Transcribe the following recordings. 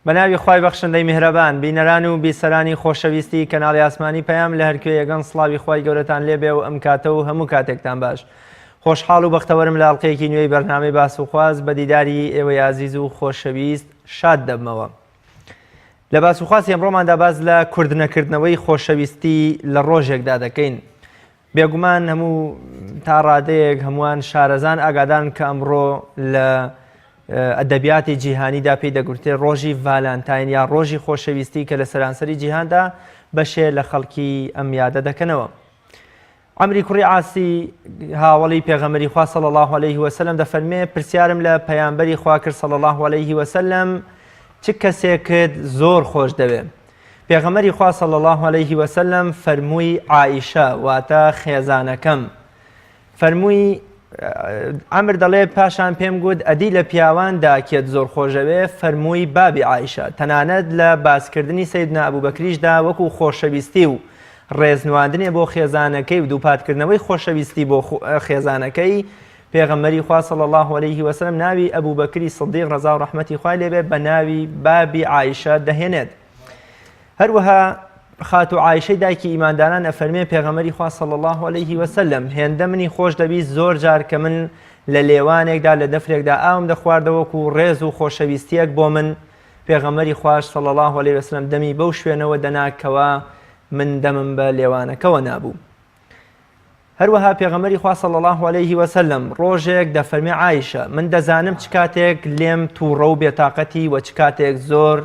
بە ناوی خوای بەخشندەی میهرەبان، بینەران و بیسەرانی خۆشەویستی کەناڵی ئاسمانی پەیام لە هەرکوێیەگەن سڵاوی خوای گەورەتان لێبێ و ئەم کاتە و هەموو کاتێکتان باش. خۆشحاڵ و بەختەوەرم لە ئەڵقەیەکی نوێی بەرنامەی باس و خواز بە دیداری ئێوەی ئازیز و خۆشەویست شاد دەبمەوە. لە باس و خواسی ئەمڕۆماندا باس لە کوردنەکردنەوەی خۆشەویستی لە ڕۆژێکدا دەکەین. بێگومان هەموو تا ڕادەیەک هەمووان شارەزان ئاگادارن کە ئەمڕۆ لە ئەدەبیاتی جیهانیدا پێی دەگوترێت ڕۆژی ڤالانتاین یا ڕۆژی خۆشەویستی کە لە سەرانسەری جیهاندا بەشێ لە خەڵکی ئەم یادە دەکەنەوە. عەمری کوڕی عاسی هاوەڵی پێغەمبەری خوا صلی الله علیه وسلم دەفەرمێ پرسیارم لە پەیامبەری خوا کرد صلی الله علیه وسلم چ کەسێکت زۆر خۆش دەوێ؟ پێغەمبەری خوا صلی اللە علیه وسلم فەرمووی عائیشە واتە خێزانەکەم فەرمووی عەمر دەڵێ پاشان پێم گوت ئەدی لە پیاواندا کێت زۆر خۆشەوێ فەرمووی بابی عائیشە تەنانەت لە باسکردنی سەیدنا ئەبوبەکریشدا وەکو خۆشەویستی و ڕێزنواندنێ بۆ خێزانەکەی و دووپاتکردنەوەی خۆشەویستی بۆ خێزانەکەی پێغەمبەری خوا صلی الله علیه وسلم ناوی ئەبوبەکری صدیق ڕەزا و ڕەحمەتی خوای لێبێ بە ناوی بابی عائیشە دەهێنێت هەروەها خاتوو عائیشەی دایکی ئیمانداران ئەفەرمێ پێغەمبەری خوا صلی اللە علیه وسلم هێندە منی خۆش دەویست زۆر جار کە من لە لێوانێکدا لە دەفرێکدا ئاوم دەخواردەوە وەکو ڕێز و خۆشەویستیەک بۆ من پێغەمبەری خواش صلی اللە علیه وسلم دەمی بەو شوێنەوە دەنا کەوا من دەمم بە لێوانەکەوە نابوو. هەروەها پێغەمبەری خوا صلی اللە علیه وسلم ڕۆژێک دەفەرمێ عائیشە من دەزانم چ کاتێک لێم تووڕە و بێتاقەتی و چ کاتێک زۆر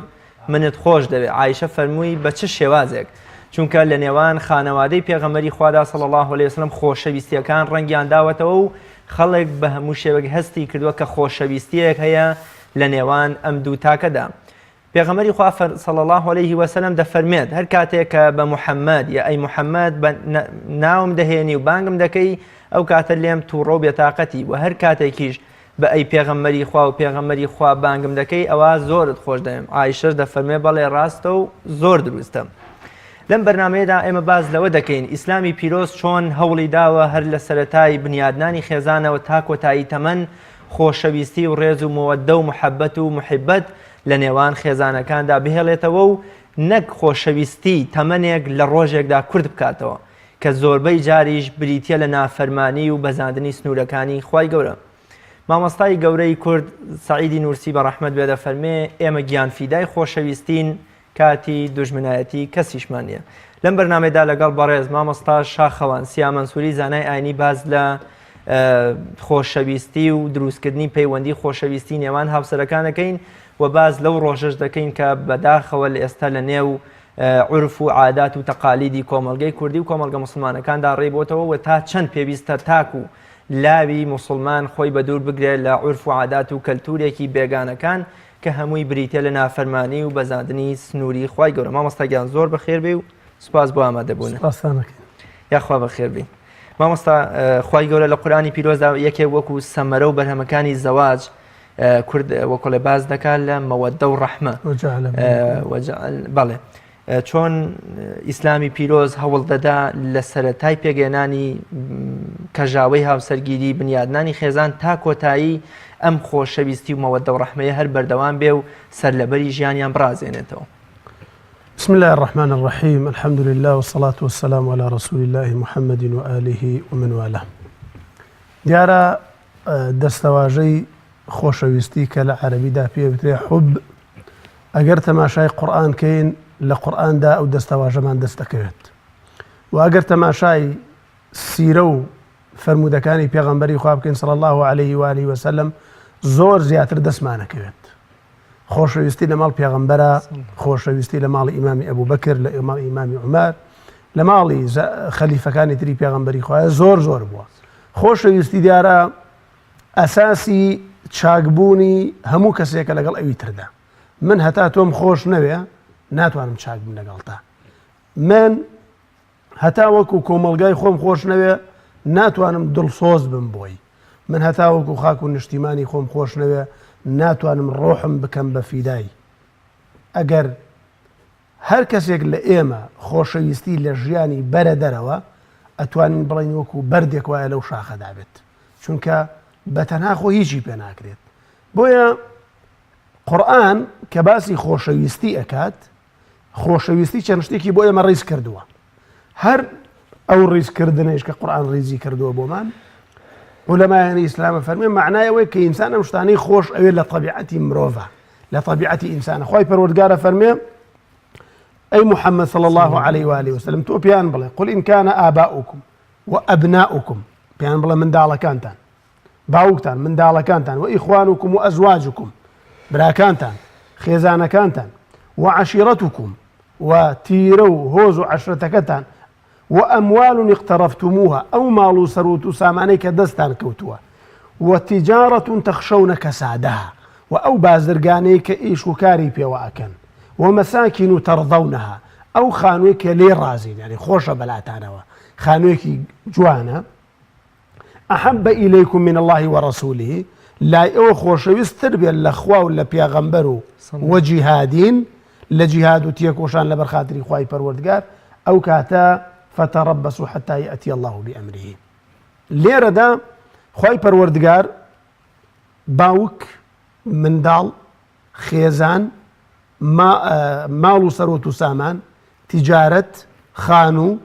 منت خۆش دەوێ عائیشە فەرمووی بە چ شێوازێک چونکە لە نێوان خانەوادەی پێغەمبەری خوادا صلی اللە علیه وسلم خۆشەویستیەکان ڕەنگیان داوەتەوە و خەڵک بە هەموو شێوەک هەستی کردووە کە خۆشەویستیەک هەیە لە نێوان ئەم دوو تاکەدا پێغەمبەری خوا صلی اللە علیه وسلم دەفەرمێت هەر کاتێک کە بە محەممەد یا ئەی محەممەد بە ناوم دەهێنی و بانگم دەکەی ئەو کاتە لێم تووڕە و بێتاقەتی و هەر کاتێکیش بە ئەی پێغەمبەری خوا و پێغەمبەری خوا بانگم دەکەی ئەوە زۆرت خۆش دەوێم عایشەش دەفەرمێ بەڵێ ڕاستە و زۆر دروستە لەم بەرنمەیەدا ئێمە باز لەوە دەکەین ئیسلامی پیرۆز چۆن هەوڵی داوە هەر لە سەرەتای بنیادنانی خێزانەوە تا کۆتایی تەمەن خۆشەویستی و ڕێز و مەوەدە و محەبەت و محبەت لە نێوان خێزانەکاندا بهێڵێتەوە و نەک خۆشەویستی تەمەنێک لە ڕۆژێکدا کورت بکاتەوە کە زۆربەی جاریش بریتیە لە نافەرمانی و بەزاندنی سنوورەکانی خوای گەورە. مامۆستای گەورەی کورد سەعیدی نورسی بە ڕەحمەت بێ دەفەرمێ ئێمە گیانفیدای خۆشەویستین کاتی دوژمنایەتی کەسیشمان نیە. لەم بەرنامەیەدا لەگەڵ بەڕێز مامۆستا شاخەوان سیا مەنسوری زانای ئاینی باس لە خۆشەویستی و دروستکردنی پەیوەندی خۆشەویستی نێوان هاوسەرەکان دەکەین و باس لەو ڕۆژەش دەکەین کە بەداخەوە لە ئێستا لە نێو عورف و عادات و تەقالیدی کۆمەڵگەی کوردی و کۆمەڵگە موسڵمانەکاندا ڕێی بۆتەوە و تا چەند پێویستە تاک و لاوی موسڵمان خۆی بەدوور بگرێت لە عورف و عادات و کەلتورێکی بێگانەکان کە هەمووی بریتیە لە نافەرمانی و بەزاندنی سنووری خوای گەورە مامۆستا گیان زۆر بەخێر بێی و سوپاس بۆ ئامادەبوونت. سوپاستان ئەکەین. یاخوا بەخێر بێی. مامۆستا خوای گەورە لە قورئانی پیرۆزدا یەکێک وەکو سەمەرە و بەرهەمەکانی زەواج کورد وەکۆڵێ باس دەکات لە مەوەدە و ڕەحمە بەڵێ چۆن ئیسلامی پیرۆز هەوڵ دەدا لە سەرەتای پێگەێنانی کەژاوەی هاوسەرگیری بنیادنانی خێزان تا کۆتایی ئەم خۆشەویستی و مەوەدە و ڕەحمەیە هەر بەردەوام بێ و سەرلەبەری ژیانیان بڕازێنێتەوە. بسم اللە الرحمن الرحیم الحمد للە والصلاة والسلام علی رسول اللە محمد وآله ومن والاه دیارە دەستەواژەی خۆشەویستی کە لە عەرەبیدا پێ وترێ حب ئەگەر تەماشای قورئان کەین لە قورئاندا ئەو دەستەواژەمان دەست دەکەوێت و ئەگەر تەماشای سیرە و فەرموودەکانی پێغەمبەری خوا بکەین صلی الله علیه و آله وسلم زۆر زیاتر دەستمانەکەوێت خۆشەویستی لە ماڵ پێغەمبەرە خۆشەویستی لە ماڵی ئیمامی ئەبوبەکر لە ماڵی ئیمامی عومەر لە ماڵی خەلیفەکانی تری پێغەمبەری خوایە زۆر زۆر بووە خۆشەویستی دیارە ئەساسی چاکبوونی هەموو کەسێکە لەگەڵ ئەوی تردا من هەتا تۆم خۆش نەوێ ناتوانم چاک بم لەگەڵتا من هەتا وەکو کۆمەڵگای خۆم خۆش نەوێ ناتوانم دڵسۆز بم بۆی من هەتا وەکو خاک و نیشتیمانی خۆم خۆش نەوێ ناتوانم ڕۆحم بکەم بە فیدای ئەگەر هەر کەسێک لە ئێمە خۆشەویستی لە ژیانی بەرە دەرەوە ئەتوانین بڵێین وەکو بەردێک وایە لەو شاخەدا بێت چونکە بە تەنها خۆ هیچی پێ ناکرێت بۆیە. قورئان کە باسی خۆشەویستی ئەکات خۆشەویستی چەند شتێکی بۆ ئێمە ڕیز کردووە هەر ئەو ڕیزکردنەیش کە قورئان ڕیزی کردووە بۆمان علەمایانی ئیسلامە فەرمێ معنای ئەوەی کە ئینسان ئەم شتانەی خۆش ئەوێ لە طبیعەتی مرۆڤە لە طبیعەتی ئینسانە خوای پەروەردگارە فەرمێ ئەی محمد صلى الله عليه وآله وسلم تۆ پێیان بڵێ قل إن كان آباؤكم وأبناؤكم پێیان بڵێ منداڵەکانتان باوکتان، منداڵەکانتان، وإخوانکم وأزواجکم، براکانتان، خێزانەکانتان، وعشیرتکم، و تیرە و هۆز و عەشرەتەکەتان، وأموال اقترفتموها، ئەو ماڵ و سەروەت و سامانەی کە دەستتان کەوتووە، وتجارة تخشون کسادها، و ئەو بازرگانەی کە ئیش و کاری پێوە ئەکەن، ومساکن ترضونها، ئەو خانووەی کە لێی ڕازین، یانی خۆشە بەلاتانەوە، خانوویەکی جوانە، احب الیکم من اللە ورسوله، لای ئێوە خۆشەویست تر بێت لە خوا و لە پێغەمبەر و وجهادین، لە جیهاد و تێکۆشان لەبەر خاتری خوای پەروەردگار، ئەو کاتە فتربصوا حتی یأتی اللە بامره. لێرەدا خوای پەروەردگار باوک، منداڵ، خێزان، ماڵ و سەروەت و سامان، تیجارەت، خانوو،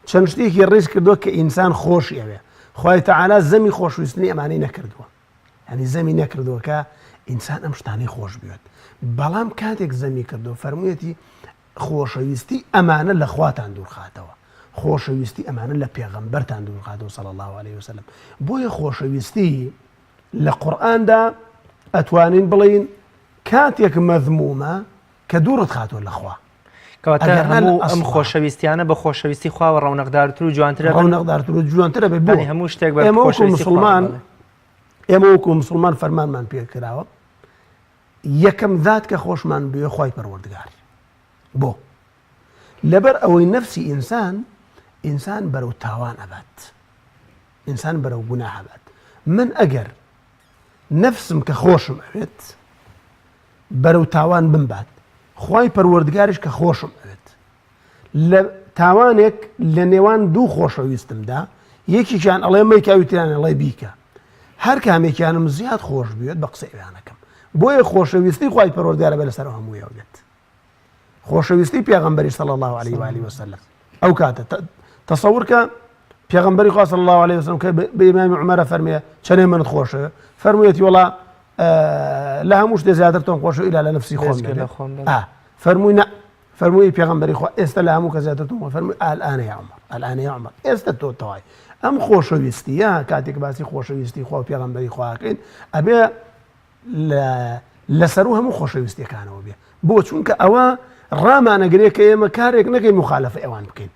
چەند شتێکی ڕیز کردووە کە ئینسان خۆشی ئەوێ. خوای تەعالا زەمی خۆشویستنی ئەمانەی نەکردووە. یعنی زەمی نەکردووە کە ئینسان ئەم شتانەی خۆش بوێت. بەڵام کاتێک زەمی کردو فەرموویەتی خۆشەویستی ئەمانە لە خواتان دوورخاتەوە. خۆشەویستی ئەمانە لە پێغەمبەرتان دوورخاتەوە صلی الله علیه وسلم. بۆیە خۆشەویستی لە قورئاندا ئەتوانین بڵێین کاتێک مەزمومە کە دوورت خاتوە لە خوا. کەواتە هەموو ئەم خۆشەویستیانە بە خۆشەویستی خواوە ڕەونەقدارتر و جوانترە ڕەونەقدارتر و جوانترە بێت بۆ هەموو شتێک بە ئێمە وەکو مسوڵمان ئێمە وەکو مسوڵمان فەرمانمان پێکراوە یەکەم ذات کە خۆشمان بوێ خوای پەروەردگار بۆ لەبەر ئەوەی نەفسی ئینسان ئینسان بەرەو تاوان ئەبات ئینسان بەرەو گوناه ئەبات من ئەگەر نەفسم کە خۆشم ئەوێت بەرەو تاوان بمبات خوای پەروەردگاریش کە خۆشم ئەوێت لە تاوانێک لە نێوان دوو خۆشەویستمدا یەکێکیان ئەڵێ مەیکە ئەوی تریان ئەڵێ بیکە هەر کامێکیانم زیاد خۆش بوێت بە قسەی ئەویانەکەم بۆیە خۆشەویستی خوای پەروەردگارە بە لەسەر هەموویەوە بێت خۆشەویستی پێغەمبەری صلی الله علیه و آله وسلم ئەو کاتە تەسەور کە پێغەمبەری خوا صلی الله علیه وسلم کە بە ئیمامی عومەرە فەرمێ چەنێ منت خۆشە فەرموویەتی وەڵا لە هەموو شتێ زیاتر تۆم خۆشە ئیلا لە نفسی خۆم فەرمووی نە فەرمووی پێغەمبەری خوا ئێستا لە هەموو کە زیاتر تۆم فەرمووی الآن یا عمر الآن یا عمر ئێستا تۆ تەوای ئەم خۆشەویستیە کاتێک باسی خۆشەویستی خوا و پێغەمبەری خواکەین ئەبێ لە سەروو هەموو خۆشەویستیەکانەوە بێ بۆ چونکە ئەوە ڕامانەگرێ کە ئێمە کارێک نەکەین مخالفە ئەوان بکەین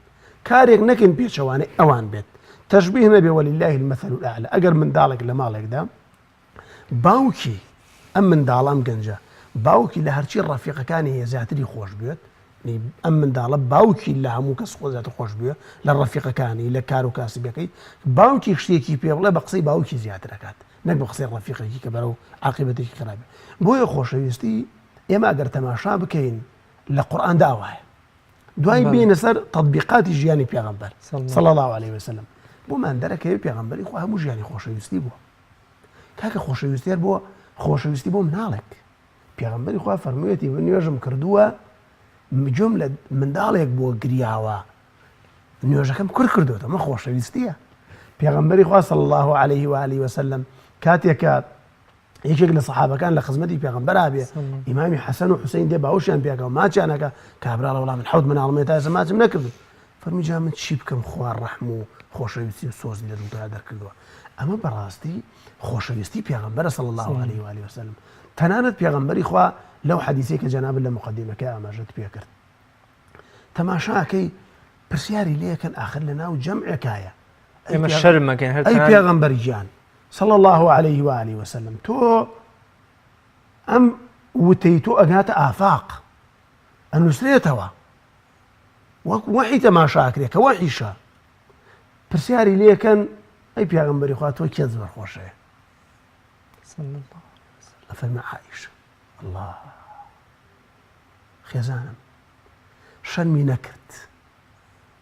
کارێک نەکەین پێچەوانەی ئەوان بێت تەشبیه نەبێ ولله المثل الاعلى ئەگەر منداڵێک لە ماڵێکدا باوکی ئەم منداڵ ئەم گەنجە باوکی لە هەرچی ڕەفیقەکانی هەیە زیاتری خۆش بوێت ئەم منداڵە باوکی لە هەموو کەس خۆ زیاتر خۆش بوێ لە ڕەفیقەکانی لە کار و کاسبەکەی باوکی شتێکی پێ بڵێ بە قسەی باوکی زیاترەکات نەک بە قسەی ڕەفیقێکی کە بەرەو عاقیبەتێکی خراپ بێ. بۆیە خۆشەویستی ئێمە ئەگەر تەماشا بکەین لە قورئاندا ئاوایە. دوای بێینە سەر تەطبیقاتی ژیانی پێغەمبەر صلی الله علیه وسلم بۆمان دەرەکەوێ پێغەمبەری خوا هەموو ژیانی خۆشەویستی بووە. کاکە خۆشەویستی هەر بۆ خۆشەویستی بۆ مناڵێک پێغەمبەری خوا فەرموویەتی من نوێژم کردووە گوێم لە منداڵێک بووە گریاوە نوێژەکەم کورت کردوێتەوە من خۆشەویستیە پێغەمبەری خوا صلی الله علیه و آله وسلم کاتێک کە یەکێک لە سەحابەکان لە خزمەتی پێغەمبەر بێ ئیمامی حەسەن و حوسین دێ باوشیان پێکە و ماچیانەکە کابرا وەڵام من حەوت مناڵم تا ئێستا ماچم نەکردو فەرمی جا من چی بکەم خوا ڕەحم و خۆشەویستی و سۆزی لە دڵدا دەرکردووە ئەمە بەڕاستی خۆشەویستی پێغەمبەرە صلی الله علیه و آله وسلم تەنانەت پێغەمبەری خوا لەو حەدیسەی کە جەنابت لە مقدمەکە ئاماژەت پێکرد تەماشاکەی پرسیاری لێکەن ئاخر لە ناو جەمعێکایە ئێمە شەرم مەکەین هەر ئەی پێغەمبەر گیان صلی الله علیه و آله وسلم تۆ ئەم وتەی تۆ ئەگاتە ئافاق ئەنووسرێتەوە وەک وەحی تەماشاکرێ کە وەحیشە پرسیاری لێکەن ئەی پێغەمبەری خوا تۆ کێت زۆر خۆشەوێ ئەفەرمە عائیشە الله خێزانم شەرمی نەکرد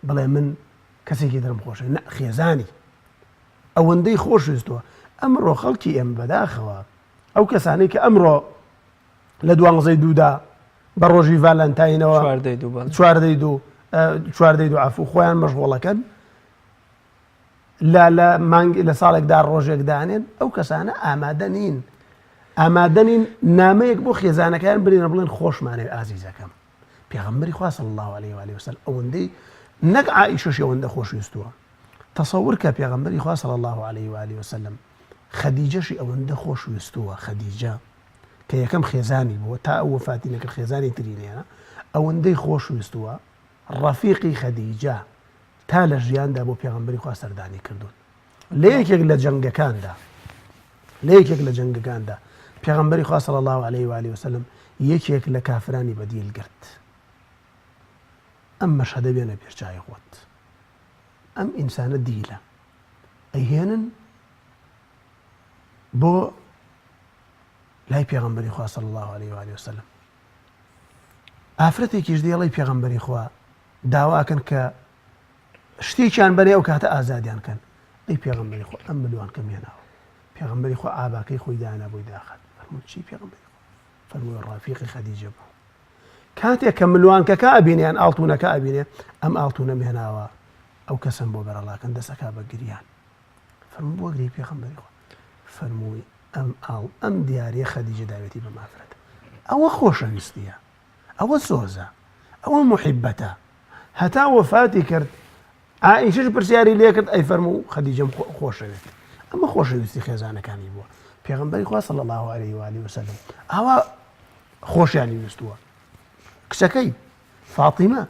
بڵێ من کەسێکی ترم خۆشە نە خێزانی ئەوەندەی خۆشویستووە ئەمڕۆ خەڵکی ئێمە بەداخەوە ئەو کەسانەی کە ئەمڕۆ. لە دوانزەی دوودا بە ڕۆژی ڤالەنتاینەوە چواردەی دوو چواردەی دوو عفو خۆیان مەشغوڵەکەن لە لە مانگ لە ساڵێکدا ڕۆژێک دانێن ئەو کەسانە ئامادە نین ئامادە نین نامەیەک بۆ خێزانەکان برێنە بڵێن خۆشمانەوێ ئازیزەکەم پێغەمبەری خوا صلی الله علیه و آله وسلم ئەوەندەی نەک عائیشەش ئەوەندە خۆشویستووە تەسەور کە پێغەمبەری خوا صلی الله علیه و آله وسلم خەدیجەشی ئەوەندە خۆشویستووە خەدیجە کە یەکەم خێزانی بووە تا ئەو وەفاتی نەکرد خێزانی تری نێنا ئەوەندەی خۆشویستووە ڕەفیقی خەدیجە تا لە ژیاندا بۆ پێغەمبەری خوا سەردانی کردوون لە یەکێک لە جەنگەکاندا لە یەکێک لە جەنگەکاندا پێغەمبەری خوا صلی الله علیه و آله وسلم یەکێک لە کافرانی بەدیل گرت ئەم مەشهەدە بێنە پێشچوی خۆت ئەم ئینسانە دیلە ئەیهێنن بۆ لای پێغەمبەری خوا صلی الله علیه و آله وسلم ئافرەتێکیش دێڵی پێغەمبەری خوا داواکەن کە شتێکیان بەرێ ئەو کاتە ئازادیان کەن ئەی پێغەمبەری خوا ئەم ملوانکەم هێناوە پێغەمبەری خوا ئاباکەی خۆی دانا بۆی داخات فەرمووی چی پێغەمبەری خوا فەرمووی ڕافیقی خەدیجە بوو کاتێک کە ملوانکەکە ئەبینێ یان ئاڵتونەکە ئەبینێ ئەم ئاڵتونەم هێناوە ئەو کەسم بۆ بەرەڵاکەن دەسەکا بە گریان فەرموو بۆ گری پێغەمبەری خوا فەرمووی ئەم ئاڵ ئەم دیاریە خەدیجە داوێتی بەم ئافرەتە ئەوە خۆشەویستیە ئەوە سۆزە ئەوە موحیبەتە هەتا وەفاتی کرد عائیشەش پرسیاری لێ کرد ئەی فەرموو خەدیجەم خۆشەوێت ئەمە خۆشەویستی خێزانەکانی بووە پێغەمبەری خوا صلی الله علیه و آله وسلم ئاوا خۆشیانی ویستووە کچەکەی فاتیمە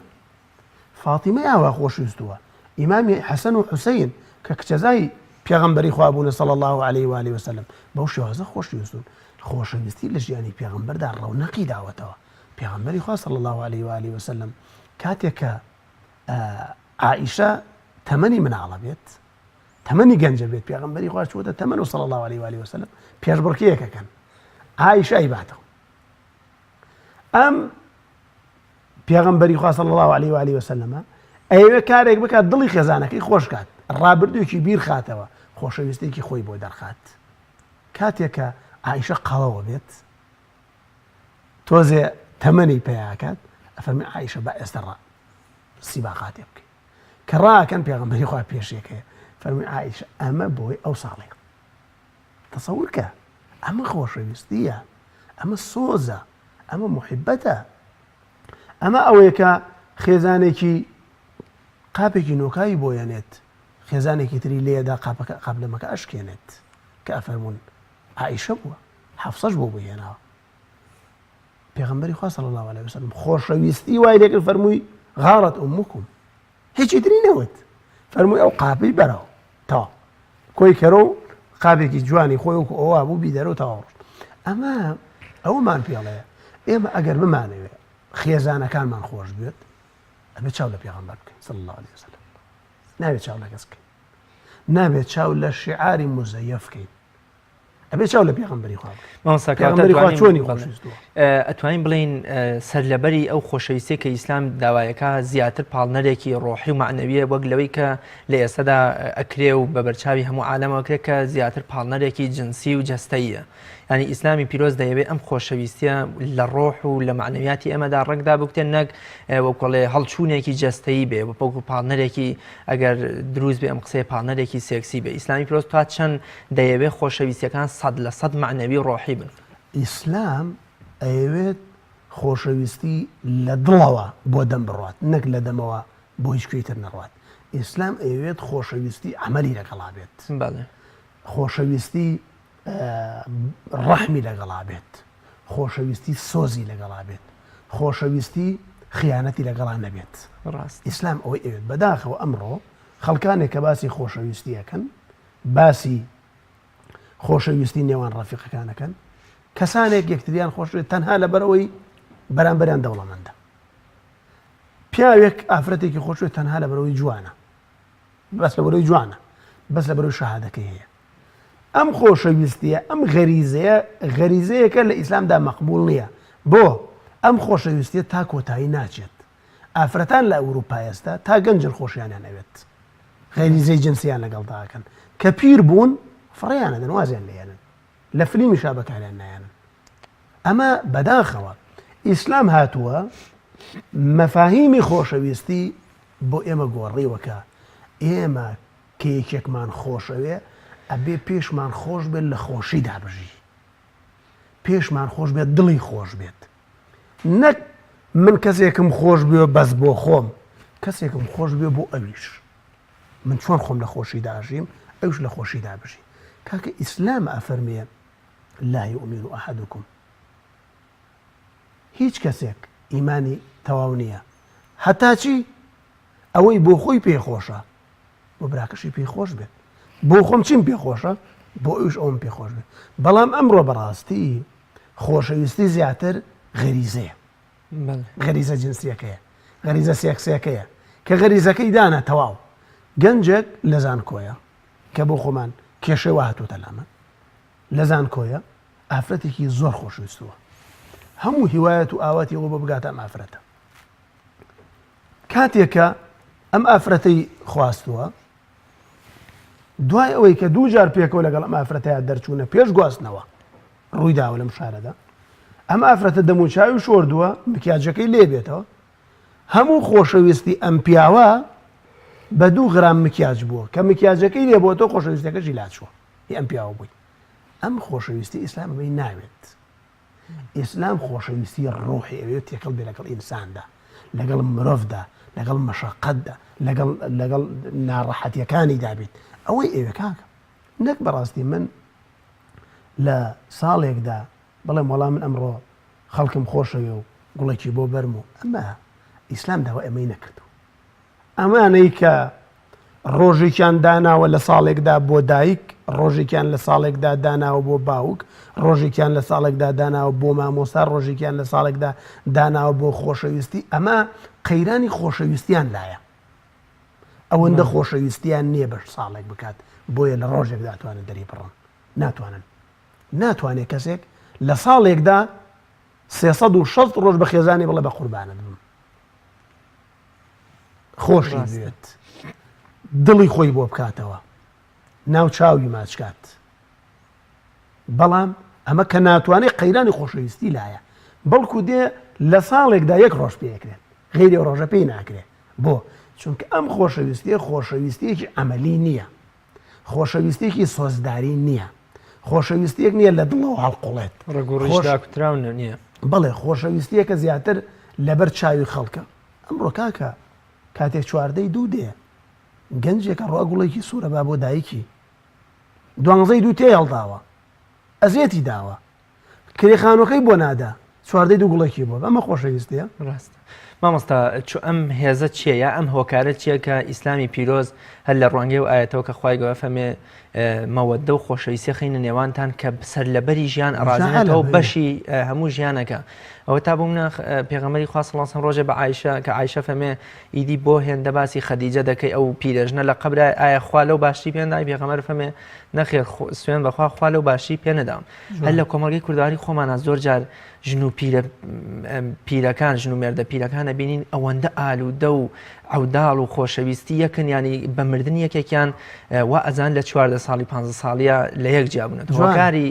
فاتیمەی ئاوا خۆشویستووە ئیمامی حەسەن و حوسین کە کچەزای پێغەمبەری خوا بوونە صلی الله علیه و آله وسلم بەو شێوازە خۆشویستون خۆشەویستی لە ژیانی پێغەمبەردا ڕەونەقی داوەتەوە پێغەمبەری خوا صلی الله علیه و آله وسلم کاتێک کە عائیشە تەمەنی مناڵە بێت تەمەنی گەنجە بێت پێغەمبەری خوا چووەتە تەمەن و صلی الله علیه و آله وسلم پێشبڕکێیەکەکەن عائیشە ئەیباتەوە ئەم پێغەمبەری خوا صلی الله علیه و آله وسلم ئەیەوێ کارێک بکات دڵی خێزانەکەی خۆش کات ڕابردوویەکی بیر خاتەوە خۆشەویستێکی خۆی بۆ دەرخات کاتێک کە عائیشە قەڵەوە بێت تۆزێ تەمەنی پیاکات ئەفەرمی عائیشە با ئێستا ڕا سیباقاتێ بکەین کە ڕاکەن پێغەمبەری خوا پێشێکەیە فەرمی عائیشە ئەمە بۆی ئەو ساڵێ تەسەور کە ئەمە خۆشەویستیە ئەمە سۆزە ئەمە موحیبەتە ئەمە ئەوەیە کە خێزانێکی قاپێکی نۆکاوی بۆ یەنێت خێزانێکی تری لێدا قاپەکە قابلەمەکە ئەشکێنێت کە ئەفەرمونون عیشە بووە حەفسەش بۆ بۆ هێناوە پێغمبەری خوا صلی الله علیه وسلم خۆشەویستی وای لێکرد فەرمووی غارت ئومکم هیچی تری نەوت فەرمووی ئەو قاپەی بەرەوە تەواو کۆی کەرە و قابێکی جوانی خۆی وەکو ئەوە بوو بیدەرە و تەواو ڕۆشت ئەمە ئەومان پێڵێ ئێمە ئەگەر بمانەوێ خێزانەکانمان خۆش بێت ئەبێ چاو لە پێغەمبەر بکەین صلی الله علیه وسلم نابێت چاو لە کەس بکەین نابێت چاو لە شعاری مزەیەف بکەین ئەبێ چاو لە پێغەمبەری خوا بکەین. مامۆستا کەواتە پێغەمبەری خوا ئەتوانین چۆنی بەڵێ. خۆشویستووە؟ ئەتوانین بڵێین سەرلەبەری ئەو خۆشەویستیە کە ئیسلام داوایەکە زیاتر پاڵنەرێکی ڕۆحی و مەعنەویە وەک لەوەی کە لە ئێستادا ئەکرێ و بە بەرچاوی هەموو عالەمەوە کرێ کە زیاتر پاڵنەرێکی جنسی و جەستەییە یعنی ئیسلامی پیرۆز دەیەوێ ئەم خۆشەویستیە لە ڕۆح و لە مەعنەویاتی ئێمەدا ڕەگدا بکتێ نەک وەکوڵێ هەڵچوونێکی جەستەیی بێ وەکو پاڵنەرێکی ئەگەر دروست بێ ئەم قسەیە پاڵنەرێکی سێکسی بێ ئیسلامی پیرۆز تا چەند دەیەوێت خۆشەویستیەکان 100% مەعنەوی و ڕۆحی بن. ئیسلام ئەیەوێت خۆشەویستی لە دڵەوە بۆ دەم بڕوات نەک لە دەمەوە بۆ هیچ کوێی تر نەڕوات. ئیسلام ئەیەوێت خۆشەویستی عەمەلی لەگەڵا بێت. بەڵێ. خۆشەویستی ڕەحمی لەگەڵا بێت. خۆشەویستی سۆزی لەگەڵا بێت. خۆشەویستی خیانەتی لەگەڵا نەبێت. ڕاست. ئیسلام ئەوەی ئەوێت. بەداخەوە ئەمڕۆ خەڵکانێک کە باسی خۆشەویستی ئەکەن باسی خۆشەویستی نێوان ڕەفیقەکان ئەکەن کەسانێک یەکتریان خۆشوێت تەنها لەبەرەوەی بەرامبەریان دەوڵەمەندە پیاوێک ئافرەتێکی خۆشوێت تەنها لەبەرەوەی جوانە بەس لەبەرەوەی جوانە بەس لەبەرەوەی شەهادەکەی هەیە ئەم خۆشەویستیە ئەم غەریزەیە غەریزەیەکە لە ئیسلامدا مەقبول نییە بۆ ئەم خۆشەویستیە تا کۆتایی ناچێت ئافرەتان لە ئەوروپا ئێستا تا گەنجن خۆشیانیان ئەوێت غەریزەی جنسیان لەگەڵدا ئەکەن کە پیر بوون فڕێیان ئەدەن وازیان لێیەنن لە فلیمیشا بەکاریان نایەنن. ئەمە بەداخەوە ئیسلام هاتووە مەفاهیمی خۆشەویستی بۆ ئێمە گۆڕیوە کە ئێمە کە یەکێکمان خۆشەوێ ئەبێ پێشمان خۆش بێت لە خۆشیدا بژی پێشمان خۆش بێت دڵی خۆش بێت نەک من کەسێکم خۆش بوێ بەس بۆ خۆم کەسێکم خۆش بوێ بۆ ئەویش من چۆن خۆم لە خۆشیدا ئەژیم ئەوش لە خۆشیدا بژی کاکە ئیسلام ئەفەرمێ لا یؤمن احدکم هیچ کەسێک ئیمانی تەواو نییە هەتا چی ئەوەی بۆ خۆی پێ خۆشە بۆ براکەشی پێی خۆش بێت بۆ خۆم چیم پێ خۆشە بۆ ئەوش ئەوم پێ خۆش بێت بەڵام ئەمڕۆ بەڕاستی خۆشەویستی زیاتر غەریزەیە غەریزە جنسیەکەیە غەریزە سێکسەکەیە کە غەریزەکەی دانا تەواو گەنجێک لە زانکۆیە کە بۆ خۆمان کێشەی وا هاتووتە لامە لە زانکۆیە ئافرەتێکی زۆر خۆشویستووە هەموو هیوایەت و ئاواتی ئەوە بۆ بگاتە ئەم ئافرەتە کاتێک کە ئەم ئافرەتەی خواستووە دوای ئەوەی کە دوو جار پێکەوە لەگەڵ ئەم ئافرەتەیە دەرچوونە پێش گواستنەوە ڕووی داوە لەم شارەدا ئەم ئافرەتە دەموچاوی شۆردووە مکیاجەکەی لێ بێتەوە هەموو خۆشەویستی ئەم پیاوە بە دوو غرام مکیاج بووە کە مکیاجەکەی لێ بۆتەوە خۆشەویستەکەشی لاچووە هی ئەم پیاوە بووی ئەم خۆشەویستی ئیسلام ئەمەی ناوێت ئیسلام خۆشەویستی ڕۆحی ئەوێت تێکەڵ بێ لەگەڵ ئینساندا لەگەڵ مرۆڤدا لەگەڵ مەشەقەتدا لەگەڵ لەگەڵ ناڕەحەتیەکانی دابێت ئەوەی ئەوێ کاکە نەک بەڕاستی من لە ساڵێکدا بڵێم وەڵا من ئەمڕۆ خەڵکم خۆشەوێ و گوڵێکی بۆ بەرم و ئەمە ئیسلام داوای ئەمەی نەکردو ئەمانەی کە ڕۆژێکیان داناوە لە ساڵێکدا بۆ دایک ڕۆژێکیان لە ساڵێکدا داناوە بۆ باوک ڕۆژێکیان لە ساڵێکدا داناوە بۆ مامۆستا ڕۆژێکیان لە ساڵێکدا داناوە بۆ خۆشەویستی ئەمە قەیرانی خۆشەویستیان لایە ئەوەندە خۆشەویستیان نییە بەش ساڵێک بکات بۆیە لە ڕۆژێکدا ئەتوانن دەری بڕن ناتوانن ناتوانێت کەسێک لە ساڵێکدا 360 ڕۆژ بە خێزانی بڵێ بە قوربانت بم خۆشی بێت دڵی خۆی بۆ بکاتەوە ناو چاوی ماچکات بەڵام ئەمە کە ناتوانێت قەیرانی خۆشەویستی لایە بەڵکو دێ لە ساڵێکدا یەک ڕۆژ پێکرێت غیری ڕۆژە پێی ناکرێت بۆ؟ چونکە ئەم خۆشەویستیە خۆشەویستیەکی عەمەلی نییە، خۆشەویستیەکی سۆزداری نییە، خۆشەویستیەک نییە لە دڵەوە هەڵقوڵێت، ڕەگ و ڕیش داکوتراو نییە. بەڵێ خۆشەویستیەکە زیاتر لەبەر چاوی خەڵکە. ئەمڕۆ کاکە کاتێک چواردەی دوو دێ گەنجێک ئەڕوا گوڵێکی سوورە با بۆ دایکی دوانزەی دوو تێ هەڵداوە ئەزیەتی داوە کرێ خانوەکەی بۆ نادا چواردەی دوو گوڵێکی بۆ ئەمە خۆشەویستیە. ڕاستە مامۆستا چ ئەم هێزە چییە یا ئەم هۆکارە چییە کە ئیسلامی پیرۆز هەر لە ڕوانگەی و ئاەتەوە کە خوای گەورە فەرمێ مەوەدە و خۆشەویستی خینە نێوانتان کە سەر لەبەری ژیان ئەڕازێنێتەوە بەشی هەموو ژیانەکە ئەوە تا بوو منە پێغەمبەری خوا صلی الله ڕۆژێ بە عایشە کە عایشە فەرمێ ئیدی بۆ هێندە باسی خەدیجە دەکەی ئەو پیرەژنە لە قەبرای ئایا خوا لەو باشتری پێندای پێغەمبەر فەرمێ نەخێر سوێن بەخوا خوا لەو باشی پێ نەدام هەر لە کۆمەڵگەی کوردەواری خۆمانە زۆر جار ژن و پیرە پیرەکان ژن و مێردە پیرەکان ئەبینین ئەوەندە ئالوودە و عەوداڵ و خۆشەویستی یەکن ینی بە مردن یەکێکیان وا ئەزان لە 14 ساڵی 15 ساڵیە لە یەک جیابوونەتەوە هۆکاری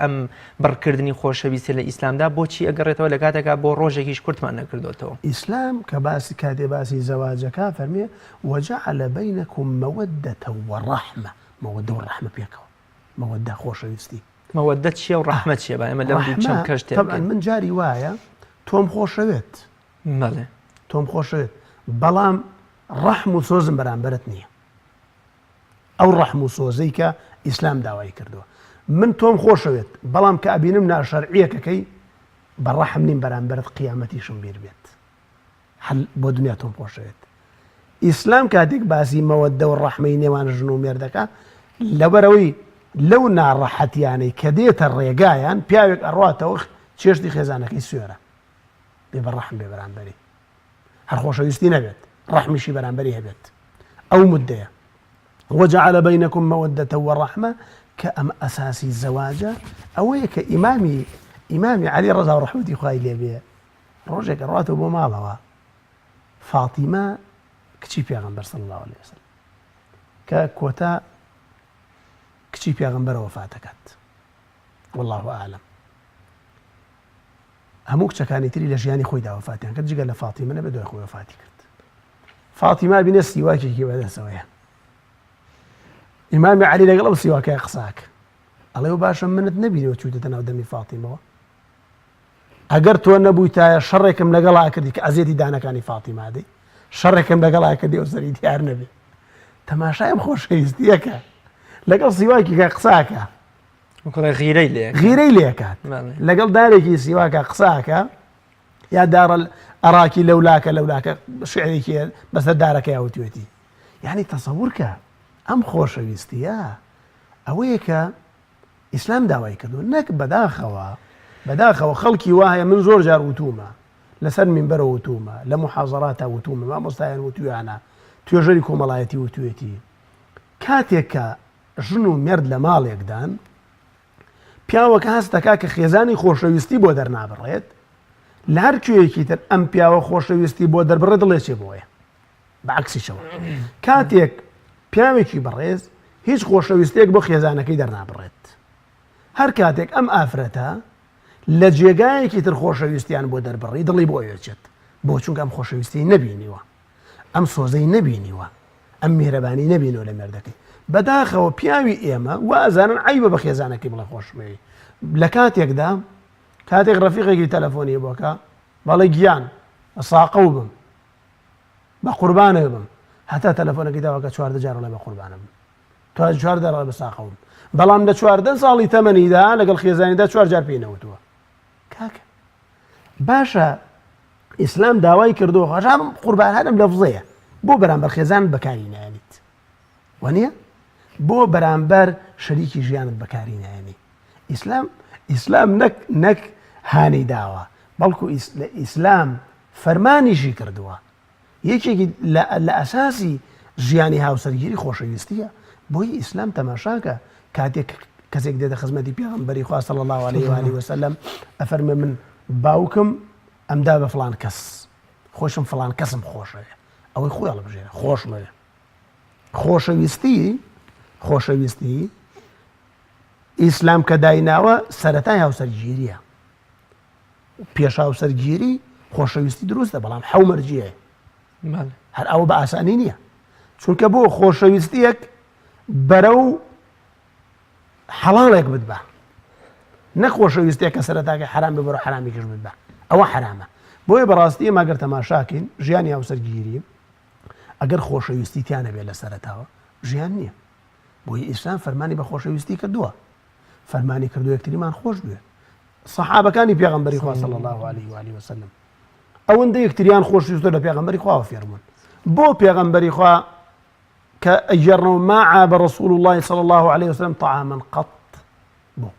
ئەم بڕکردنی خۆشەویستی لە ئیسلامدا بۆچی ئەگەڕێتەوە لە کاتێکا بۆ ڕۆژێکیش کورتمان نەکردوێتەوە ئیسلام کە باسی کاتێ باسی زەواجەکە فەرمێ وجعل بینکم مودة ورحمە مەوەدە و ڕەحمە پێکەوە مەوەدە خۆشەویستی. مەوەدە چییە و ڕەحمە چییە؟ با ئێمە لەم دوو چەمکەش تێ بگەین. من جاری وایە تۆم خۆشەوێت. بەڵێ. تۆم خۆشەوێت بەڵام ڕەحم و سۆزم بەرامبەرت نییە. ئەو ڕەحم و سۆزەی کە ئیسلام داوای کردووە. من تۆم خۆشەوێت بەڵام کە ئەبینم ناشەرعیەکەکەی بە ڕەحم نیم بەرامبەرت قیامەتیشم بیر بێت. هەر بۆ دنیا تۆم خۆشەوێت. ئیسلام کاتێک باسی مەوەدە و ڕەحمەی نێوان ژن و مێرد دەکا، لەبەرئەوەی لەو ناڕەحەتیانەی کە دێتە ڕێگایان، پیاوێک ئەڕواتەوە چێشتی خێزانەکەی سوێرە، بێ بە ڕەحم بێ بەرامبەری، هەر خۆشەویستی نەبێت، ڕەحمیشی بەرامبەری هەبێت. ئەو مدەیە وجعل بینکم مودة ورحمە کە ئەمە ئەساسی زەواجە، ئەوەیە کە ئیمامی ئیمامی عەلی ڕەزا و ڕەحمەتی خوای لێ بێ ڕۆژێک ئەڕواتەوە بۆ ماڵەوە فاتیمە کچی پێغەمبەر صلی الله علیه وسلم کە کۆتا کچی پێغەمبەرە وەفاتەکات والله اعلم. هەموو کچەکانی تری لە ژیانی خۆیدا وەفاتیان کرد جگە لە فاتیمە نەبێت دوای خۆی وەفاتی کرد. فاتیمە بینە سیواکێکی بەدەسەوەیە. ئیمامی عەلی لەگەڵ ئەو سیواکەیە قساکە. ئەڵێ و باشە منت نەبینەوە چوویتەتە ناو دەمی فاتیمەوە. ئەگەر تۆ نەبوویتایە شەڕێکم لەگەڵا کردی کە ئەزیەتی دانەکانی فاتیمە دەی شەڕێکم لەگەڵا کردی ئەو سەری دیار نەبێ. تەماشای ئەم خۆشەویستیەکە لەگەڵ سیواکێکە قساکە. کوڕێ غیرەی لێ غیرەی لێکات لەگەڵ دارێکی سیواکە قساکە یا دارە ئەراکی لەولاکە لەولاکە شعرێکی بەسەر دارەکە وتوێتی یعنی تەسەورکە ئەم خۆشەویستیە ئەوەیە کە ئیسلام داوای کردو نەک بەداخەوە بەداخەوە خەڵکی وا هەیە من زۆر جار وتومە لەسەر مینبەرە وتومە لە محازەڕاتە وتومە مامۆستایان وتویانە توێژەری کۆمەڵایەتی وتوێتی کاتێک کە ژن و مێرد لە ماڵێکدان، پیاوەکە هەست دەکات کە خێزانی خۆشەویستی بۆ دەرنابڕێت، لە هەر کوێیەکی تر ئەم پیاوە خۆشەویستی بۆ دەربڕێت دڵێ چێ بۆیە. بە عەکسیشەوە کاتێک پیاوێکی بەڕێز هیچ خۆشەویستێک بۆ خێزانەکەی دەرنابڕێت، هەر کاتێک ئەم ئافرەتە لە جێگایەکی تر خۆشەویستیان بۆ دەربڕی دڵی بۆ ئەوێ چێت، بۆ چونکە ئەم خۆشەویستی نەبینیوە. ئەم سۆزەی نەبینیوە ئەم میهرەبانی نەبینەوە لە مێردەکەی بەداخەوە پیاوی ئێمە وا ئەزانن عیبە بە خێزانەکەی بڵێ خۆشمەوی لە کاتێکدا کاتێک ڕەفیقێکی تەلەفۆنی بۆکە بەڵێ گیان ساقە و بم بە قوربانە بم هەتا تەلەفۆنەکەی داواکە چواردە جار بڵێ بە قوربانە بم تو چواردە ڕێ بە ساقەوم بەڵام لە چواردە ساڵی تەمەنیدا لەگەڵ خێزانیدا چوار جار پێی نەوتووە کاکە باشە ئیسلام داوای کردووە هەژام قوربان هەرم لەفزەیە بۆ بەرامبەر خێزانت بەکاری نایەنیت وانە بۆ بەرامبەر شەریکی ژیانت بەکاری نایەنی ئیسلام ئیسلام نەک نەک هانی داوە بەڵکو ئیسلام فەرمانیشی کردووە یەکێکی لە ئەساسی ژیانی هاوسەرگیری خۆشەویستیە بۆی ئیسلام تەماشاکە کاتێک کەسێک دێتە خزمەتی پێغەمبەری خوا صلی الله علیه و آله وسلم ئەفەرمێ من باوکم ئەمدا بە فڵان کەس خۆشم فڵان کەسم خۆشەوێ ئەوەی خۆی هەڵبژێرە خۆشمەوێ خۆشەویستی خۆشەویستی ئیسلام کە دایناوە سەتای هاوسەرگیریە پێش هاوسەرگیری خۆشەویستی دروستە بەڵام حەو مەرجی هەیە هەر ئەوە بە ئاسانی نییە چونکە بۆ خۆشەویستیەک بەرەو حەڵاڵێک بتبا نەک خۆشەویستیەک کە سەرەتاکە حرام بە بەرەو حرامیکەش بتبا ئەوە حرامە بۆیە بەڕاستی ئێمە گەر تەماشاکەین ژیانی هاوسەرگیری ئەگەر خۆشەویستی تیا نەبێت لە سەرەتاوە ژیان نییە بۆیە ئیسلام فەرمانی بە خۆشەویستی کردووە فەرمانی کردو یەکتریمان خۆش بوێت سەحابەکانی پێغەمبەری خوا صلی الله علیه و آله وسلم ئەوەندە یەکتریان خۆشویستوە لە پێغەمبەری خواوە فێربوون بۆ پێغەمبەری خوا کە ئەگەڕنەوە ما عاب رسول الله صلی الله علیه وسلم طعاما قط بۆ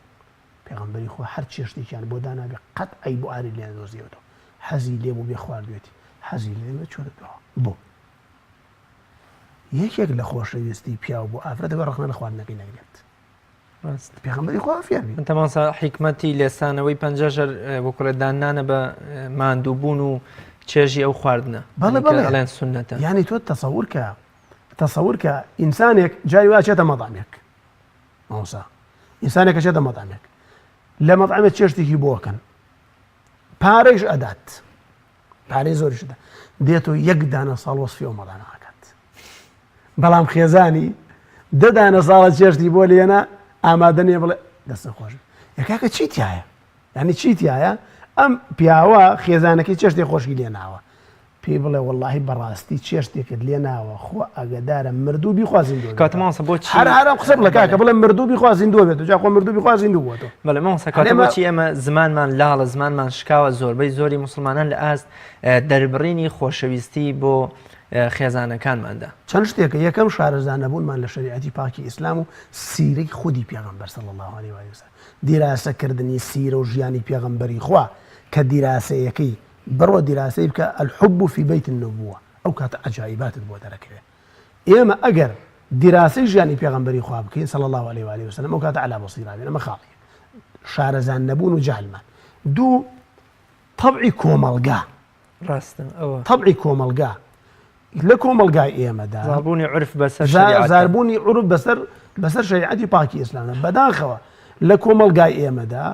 پێغەمبەری خوا هەر چێشتێکیان بۆ دانابێ قەت عەیب و ئاری لێ نەدۆزیەوەتەوە حەزی لێ بوو بێ خواردوێتی حەزی لێ بێ چۆتە دواوە بۆ یەکێک لە خۆشەویستی پیاو بۆ ئافرەتەوە ڕەخنە لە خواردنەکەی نەگرێت ڕاست پێغەمبەری خوا فێر بی تەماسا حیکمەتی لێسانەوەی پەنجەش هەر وەکوڵێ داننانە بە ماندووبوون و چێژی ئەو خواردنە بەڵێ بەڵێ ئەڵێن سوننەتە یعنی تۆ تەسەور کە تەسەور کە ئینسانێک جاری وا چێتە مەطعمێک مامۆستا ئینسانێک کە چێتە مەطعمێک لە مەطعمێک چێشتێکی بۆکەن پارەیش ئەدات پارەی زۆریش ئەدات دێت و یەک دانە ساڵ وەسفی ئەو مەطعمە ئەکات بەڵام خێزانی دە دانە ساڵە چێشتی بۆ لێنە ئامادە نییە بڵێ دەستە خۆش یەکاکە چی تایە ینی چی تایە ئەم پیاوە خێزانەکەی چێشتی خۆشی لێناوە پێی بڵێ وەڵاهی بەڕاستی چێشتێکت لێ ناوە خوا ئاگادارە مردوو بیخوا زیندوو کاتە مامۆستا بۆ چی هەر هەر ئەم قسە بڵێ کاکە بڵێ مردوو بیخوا زیندوو بێت جا خۆ مردوو بیخوا زیندوو بووەتەوە بەڵێ مامۆستا کاتە بۆچی ئێمە زمانمان لاڵە زمانمان شکاوە زۆربەی زۆری موسڵمانان لە ئاست دەربڕینی خۆشەویستی بۆ خێزانەکانماندا. چەند شتێکە، یەکەم شارەزا نەبوونمان لە شەریعەتی پاکی ئیسلام و سیرەی خودی پێغەمبەر صلی اللە علیه و آله وسلم، دیراسە کردنی سیرە و ژیانی پێغەمبەری خوا کە دیراسەیەکەی بڕۆ دیراسەی بکە الحب فی بیت النبوە ئەو کاتە عەجایباتت بۆ دەرەکەوێ ئێمە ئەگەر دیراسەی ژیانی پێغەمبەری خوا بکەین صلی اللە علیه و آله وسلم ئەو کاتە علی بصیرە بین ئەمە خاڵی شارەزان نەبوون و جەهلمان دوو تەبعی کۆمەڵگا ڕاستە ئەوە تەبعی کۆمەڵگا لە کۆمەڵگای ئێمەدا زاڵبوونی عورف بەسەر شەریعەتدا. زاربوونی عورف بەسەر بەسەر شەریعەتی پاکی ئیسلامدا بەداخەوە لە کۆمەڵگای ئێمەدا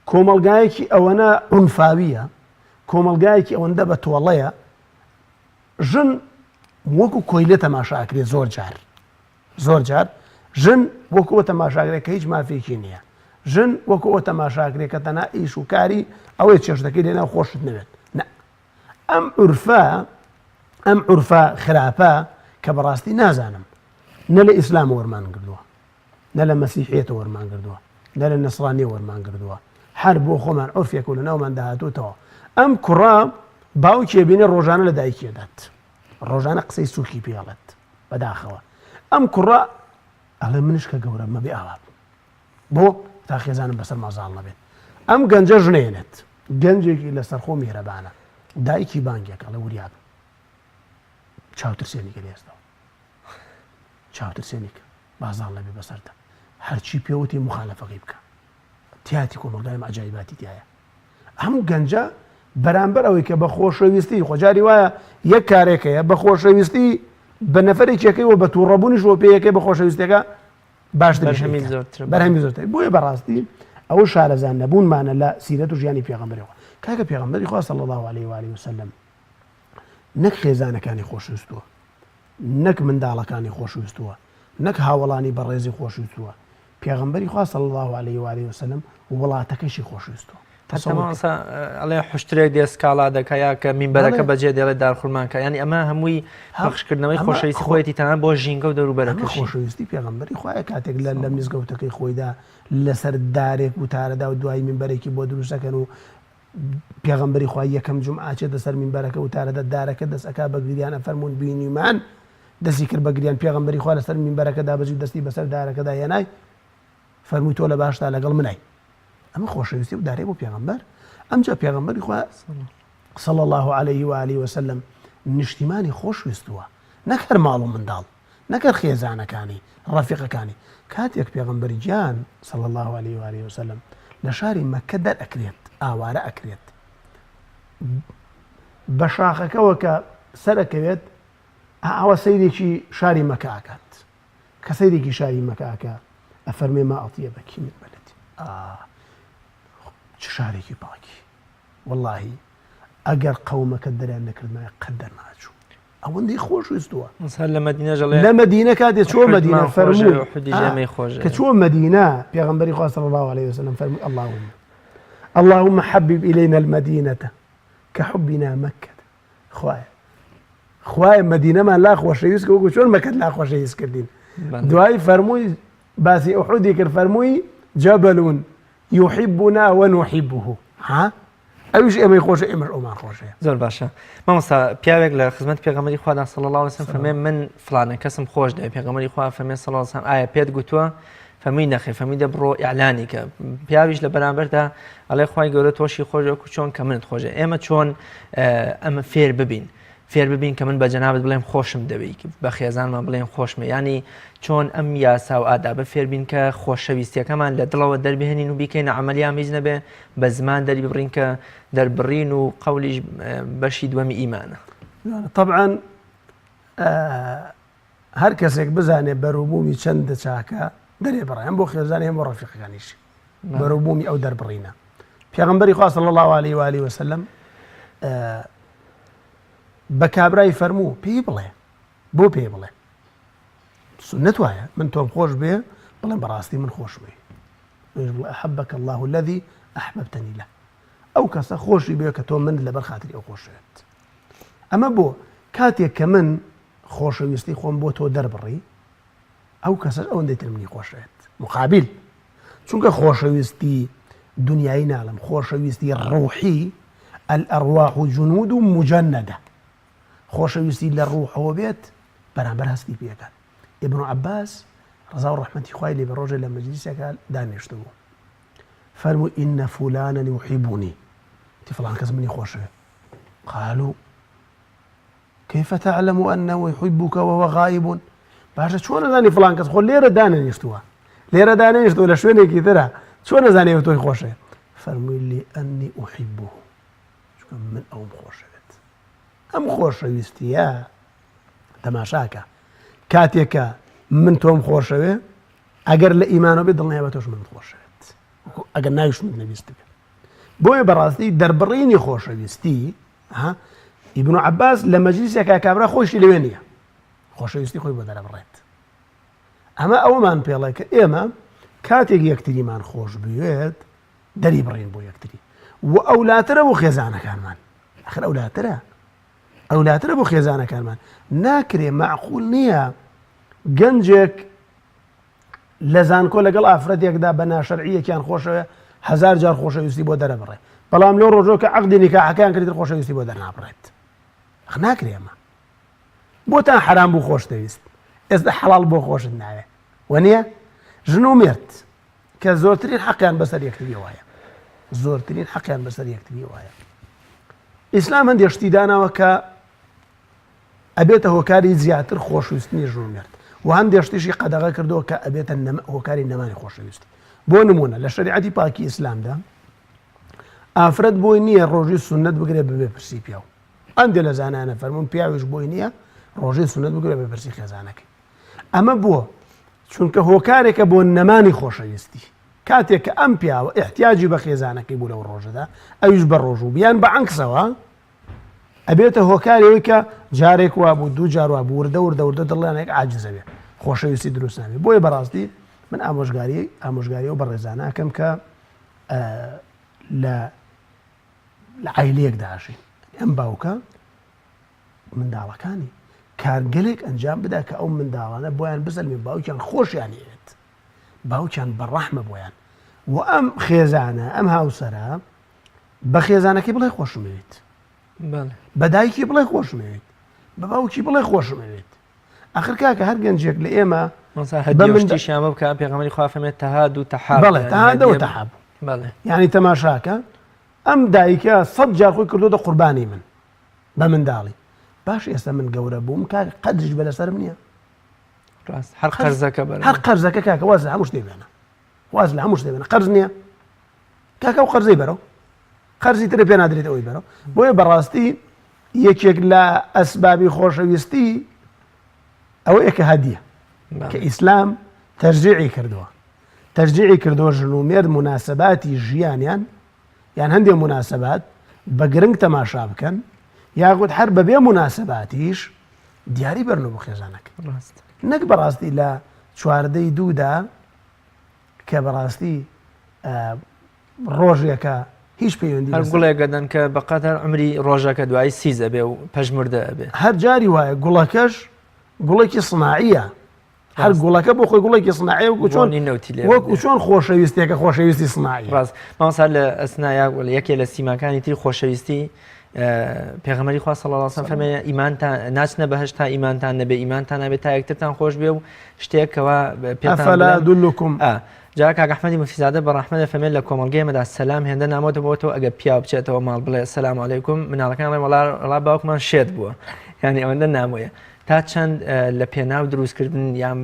کۆمەڵگایەکی ئەوەنە عونفاویە، کۆمەڵگایەکی ئەوەندە بە تۆڵەیە، ژن وەکو کۆیلە تەماشا ئەکرێت زۆر جار زۆر جار ژن وەکو ئەوە تەماشاکرێت کە هیچ مافێکی نییە ژن وەکو ئەوە تەماشاکرێت کە تەنها ئیش و کاری ئەوەی چێشتەکەی لێنا خۆشت نەوێت نە ئەم عورفە ئەم عورفە خراپە کە بەڕاستی نازانم نە لە ئیسلام وەرمان گردووە نە لە مەسیحیەتەوە وەرمان گردووە نە لە نەسرانیە وەرمان گردووە هەر بۆ خۆمان عورفێک و لە ناومان داهاتوتەوە ئەم کوڕە باوکی بینێ ڕۆژانە لە دایکی دەدات ڕۆژانە قسەی سوکی پێڵێت بەداخەوە ئەم کوڕە ئەڵێ منش کە گەورە مەبێ ئاوا بۆ تا خێزانم بەسەر مازاڵ نەبێت ئەم گەنجە ژنێنێت گەنجێکی لەسەرخۆ میهرەبانە دایکی بانگێک ئەڵێ وریاب چاوترسێنی کە لێستەوە چاوترسێنی کە بازاڵ نەبێ بەسەرتا هەرچی پێوتی مخالەفەکەی بکە تیاتی کۆمەڵگای عجایباتی تایە ئەم گەنجە بەرامبەر ئەوەی کە بە خۆشەویستی خۆجاری وایە یەک کارێک هەیە بە خۆشەویستی بە نەفرێکەکەی و بە تووڕەبوونیش وە پێیەکەی بە خۆشەویستەکە باشتر بەرهەمی زۆرتر بۆیە بەڕاستی ئەو شارەزان نەبوونمانە لە سیرەت و ژیانی پێغەمبەرەوە کاکە پێغەمبەری خوا صلی الله علیه و آله وسلم نەک خێزانەکانی خۆشویستووە نەک منداڵەکانی خۆشویستووە نەک هاوەڵانی بەڕێزی خۆشویستووە پێغەمبەری خوا صلی اللە علیه و آله وسلم وڵاتەکەشی خۆشویستووە. حتی مامۆستا ئەڵێ حشترێک دێ سکاڵا دەکا یا کە مینبەرەکە بەجێ دێڵێ دارخورمان کە ینی ئەمە هەمووی پەخشکردنەوەی خۆشەویستی خۆیەتی تەنها بۆ ژینگە و دەوروبەرەکەشی. خۆشەویستی پێغەمبەری خوایە کاتێک لە لە مزگەوتەکەی خۆیدا لەسەر دارێک وتارەدا و دوایی مینبەرێکی بۆ دروست دەکەن و پێغەمبەری خوا یەکەم جومعە ئەچێتە سەر مینبەرەکە وتارەدە دارەکە دەست ئەکا بە گریان ئەفەرموون بینیمان دەستی کرد بە گریان پێغەمبەری خوا لەسەر مینبەرەکە دابەزی و دەستی بەسەر دارەکەدا هێنای فەرمووی تۆ لە باشتا لەگەڵ منای ئەمە خۆشەویستی و دارەی بۆ پێغەمبەر ئەمجا پێغەمبەری خوا صلی الله علیه و آله وسلم نیشتیمانی خۆشویستووە نەک هەر ماڵ و منداڵ نەک هەر خێزانەکانی، ڕەفیقەکانی. کاتێک پێغەمبەر گیان، صلی اللە علیه و آله وسلم، لە شاری مەککە دەرئەکرێت، ئاوارە ئەکرێت، بە شاخەکەوە کە سەرەکەوێت، ئاوا سەیرێکی شاری مەکە ئەکات. کە سەیرێکی شاری مەکە ئەکا، ئەفەرمێ ما اطیبک من بلد. ئا چ شارێکی پاکی. وەڵاهی ئەگەر قەومەکەت دەریان نەکردمایە قەت دەرناچوو. ئەوەندەی خۆش ویستووە هەر لە مەدینە ژەڵێ لە مەدینە کاتێ چووە مەدینە فەرمووی حودی ژێمەی خۆش کە چووە مەدینە پێغەمبەری خوا صلی الله علیه وسلم فەرمووی اللهم اللهم حبب إلينا المدينة كحبنا مكة خوایە خوایە مەدینەمان لا خۆشەویست کە وەکو چۆن مەکەت لا خۆشەویست کردین دوای فەرمووی باسی ئوحودی کرد فەرمووی جبل يحبنا ونحبه ها ئەویش ئێمەی خۆشە ئێمەش ئەومان خۆشە. زۆر باشە مامۆستا پیاوێک لە خزمەت پێغەمبەری خوادا صلی الله علیه وسلم فەرمێ من فلانە کەسم خۆش دەوێ پێغەمبەری خوا فەرمێ صلی الله علیه وسلم ئایا پێت گوتووە فەرمووی نەخێ فەرمووی دە بڕۆ ئیعلانی کە پیاویش لە بەرامبەردا ئەڵێ خوای گەورە تۆشی خۆش وەکو چۆن کە منت خۆشە ئێمە چۆن ئەمە فێر ببین فێر ببین کە من بە جەنابت بڵێم خۆشم دەوێی بە خێزانمان بڵێن خۆشمە ینی چۆن ئەم یاسا و ئادابە فێربین کە خۆشەویستیەکەمان لە دڵەوە دەربهێنین و بیکەینە عملیان هیچ نەبێ بە زمان دەری ببڕین کە دەربڕین و قەولیش بەشی دووەمی ئیمانە. طبعا هەر کەسێک بزانێ بەروبوومی چەندە چاکە دەرێ بڕێ هەم بۆ خێزانی هەم بۆ ڕەفیقەکانیشی بەروبوومی ئەو دەربڕینە پێغەمبەری خوا صلی الله علیه و آله وسلم بە کابرای فەرموو پێی بڵێ بۆ پێی بڵێ سنت وایە من تۆم خۆش بێ بڵێم بەڕاستی من خۆشمێ بڵێ أحبك الله الذي أحببتني له ئەو کەسە خۆشی بێ کە تۆ من لەبەر خاتری ئەو خۆشێت ئەمە بۆ کاتێک کە من خۆشەویستی خۆم بۆ تۆ دەربڕی ئەو کەسەش ئەوەندەی تر منی خۆشەوێت مقابل چونکە خۆشەویستی دنیایی ناڵم خۆشەویستی ڕوحی الأرواح جنود مجندة خۆشەویستی لە ڕوحەوە بێت بەرامبەر هەستی پێکات ابن عباس ڕەزا و ڕەحمەتی خوای لێ بێ ڕۆژێ لە مەجلیسێکا دانیشتبوو فەرمووی إن فلانا يحبني وتی فڵان کەس منی خۆشەوێت قالوا كيف تعلم أنه يحبك وهو غائب باشە چۆن ئەزانی فڵان کەس خۆ لێرە دانەنیشتووە لێرە دانەنیشتووە لە شوێنێکی ترە چۆن ئەزانی ئەو تۆی خۆشەوێت فەرمووی لأني أحبه چونکە من ئەوم خۆشەوێت ئەم خۆشەویستیە تەماشاکە کاتێک کە من تۆم خۆشەوێ ئەگەر لە ئیمانەوە بێ دڵنیا بە تۆش منت خۆشەوێت ئەگەر ناویشمت نەبیست بێ. بۆیە بەڕاستی دەربڕینی خۆشەویستی ها ئیبن عباس لە مەجلیسێکا کابرا خۆشی لەوێ نییە خۆشەویستی خۆی بۆ دەرەبڕێت ئەمە ئەوەمان پێڵێ کە ئێمە کاتێک یەکتریمان خۆش بوێت دەری بڕین بۆ یەکتری و ئەولاترە بۆ خێزانەکانمان ئەخر ئەولاترە ئەولاترە بۆ خێزانەکانمان ناکرێ معقول نییە گەنجێک لە زانکۆ لەگەڵ ئافرەتێکدا بە ناشەرعیەکیان خۆشەوێ هزار جار خۆشەویستی بۆ دەرەبڕێ بەڵام لەو ڕۆژۆ کە عقدی نیکاحەکەیان کرد خۆشەویستی بۆ دەرنابڕێت ناکرێ ئەمە بۆتان حەرام بوو خۆشتەویست ئێستا حەڵاڵ بۆ خۆشت ناوێ وەنیە ژن و مێرد کە زۆرترین حەقیان بەسەر یەکتریەوە هەیە زۆرترین حەقیان بەسەر یەکتریەوە هەیە ئیسلام هەندێک شتی داناوە کە ئەبێتە هۆکاری زیاتر خۆشویستنی ژن و مێرد و هەندێک شتیشی قەدەغە کردووە کە ئەبێتە هۆکاری نەمانی خۆشەویستی بۆ نمونە لە شەریعەتی پاکی ئیسلامدا ئافرەت بۆی نییە ڕۆژی سنت بگرێ ببێ پرسی پیاو ئەندێ لە زانایانە فەرمونون پیاویش بۆی نییە ڕۆژی سنت بگرێ بە پرسی خێزانەکەی ئەمە بۆ؟ چونکە هۆکارێکە بۆ نەمانی خۆشەویستی. کاتێک کە ئەم پیاوە ئیحتیاجی بە خێزانەکەی بوو لەو ڕۆژەدا، ئەویش بە ڕۆژوو بوو، یان بە عەکسەوە، ئەبێتە هۆکاری ئەوەی کە جارێک وابوو، دوو جار وابوو، وردە وردە وردە دڵیان یەک عاجز ئەبێ، خۆشەویستی دروست نابێ. بۆیە بەڕاستی من ئامۆژگاری ئامۆژگاری ئەو بەڕێزانە ئەکەم کە لە لە عایلەیەکدا ئەژین. ئەم باوکە منداڵەکانی کارگەلێک ئەنجام بدا کە ئەو منداڵانە بۆیان بزەلمێ باوکیان خۆشیان ئەوێت باوکیان بەڕەحمە بۆیان و ئەم خێزانە ئەم هاوسەرە بە خێزانەکەی بڵێ خۆشمەوێت بە دایکی بڵێ خۆشمەوێت بە باوکی بڵێ خۆشمەوێت ئەخر کاکە هەر گەنجێک لە ئێمە بە من بکە پێغەمبەری خوا فەرمێت تەهاد و تەحاب بەڵێ تەهادەوە تەحاب بەڵێ یعنی تەماشاکە ئەم دایکە سەد جار خۆی کردوتە قوربانی من بە منداڵی باش ئێستا من گەورە بووم کاک قەدریش بە لەسەرم نییە ڕاست هەر قەرزەکە بەرە هەر قەرزەکە کاکە واز لە هەموو شتێک بێنە واز لە هەموو شتێک بێنە قەرز نییە کاکە و قەرزەی بەرەو قەرزی ترە پێ نادرێت ئەوەی بەرەو بۆیە بەڕاستی یەکێک لە ئەسبابی خۆشەویستی ئەوەیە کە هەدیە کە ئیسلام تەرجیعی کردووە تەرجیعی کردووە ژن و مێرد مناسباتی ژیانیان یان هەندێ موناسەبات بە گرنگ تەماشا بکەن یاخود هەر بەبێ موناسەباتیش دیاری بەرنەوە بۆ خێزانەکە ڕاست نەک بەڕاستی لە چواردەی دوودا کە بەڕاستی ڕۆژێکە هیچ پەیوەندی هەر گوڵێک گەدەن کە بەقەت هەر عمری ڕۆژەکە دوایی سیز ئەبێ و پەژمردە ئەبێ هەر جاری وایە گوڵەکەش گوڵێکی سناعیە هەر گوڵەکە بۆ خۆی گوڵێکی سناعی وەکو چۆن وەکو چۆن خۆشەویستێکە خۆشەویستی سناعی ڕاست مامۆستا لە ئەسنایا یەکێ لە سیماکانی تری خۆشەویستی پێغەمبەری خوا صلی الله علیه وسلم فەرمێ ئیمانتان ناچنە بەهەشت تا ئیمانتان نەبێ ئیمانتان نابێت تا یەکترتان خۆش بێ و شتێکەوە پێتان دلکم جا کاک ئەحمەدی موفتیزادە بە ڕەحمەت دەفەرمێت لە کۆمەڵگەی ئێمەدا سەلام هێندە نامۆتە بۆتەوە ئەگەر پیاو بچێتەوە ماڵ بڵێ سەلام عەلەیکوم مناڵەکان ڵێن وەڵا وەڵا باوکمان شێت بووە یعنی ئەوەندە نامۆیە تا چەند لە پێناو دروستکردن یان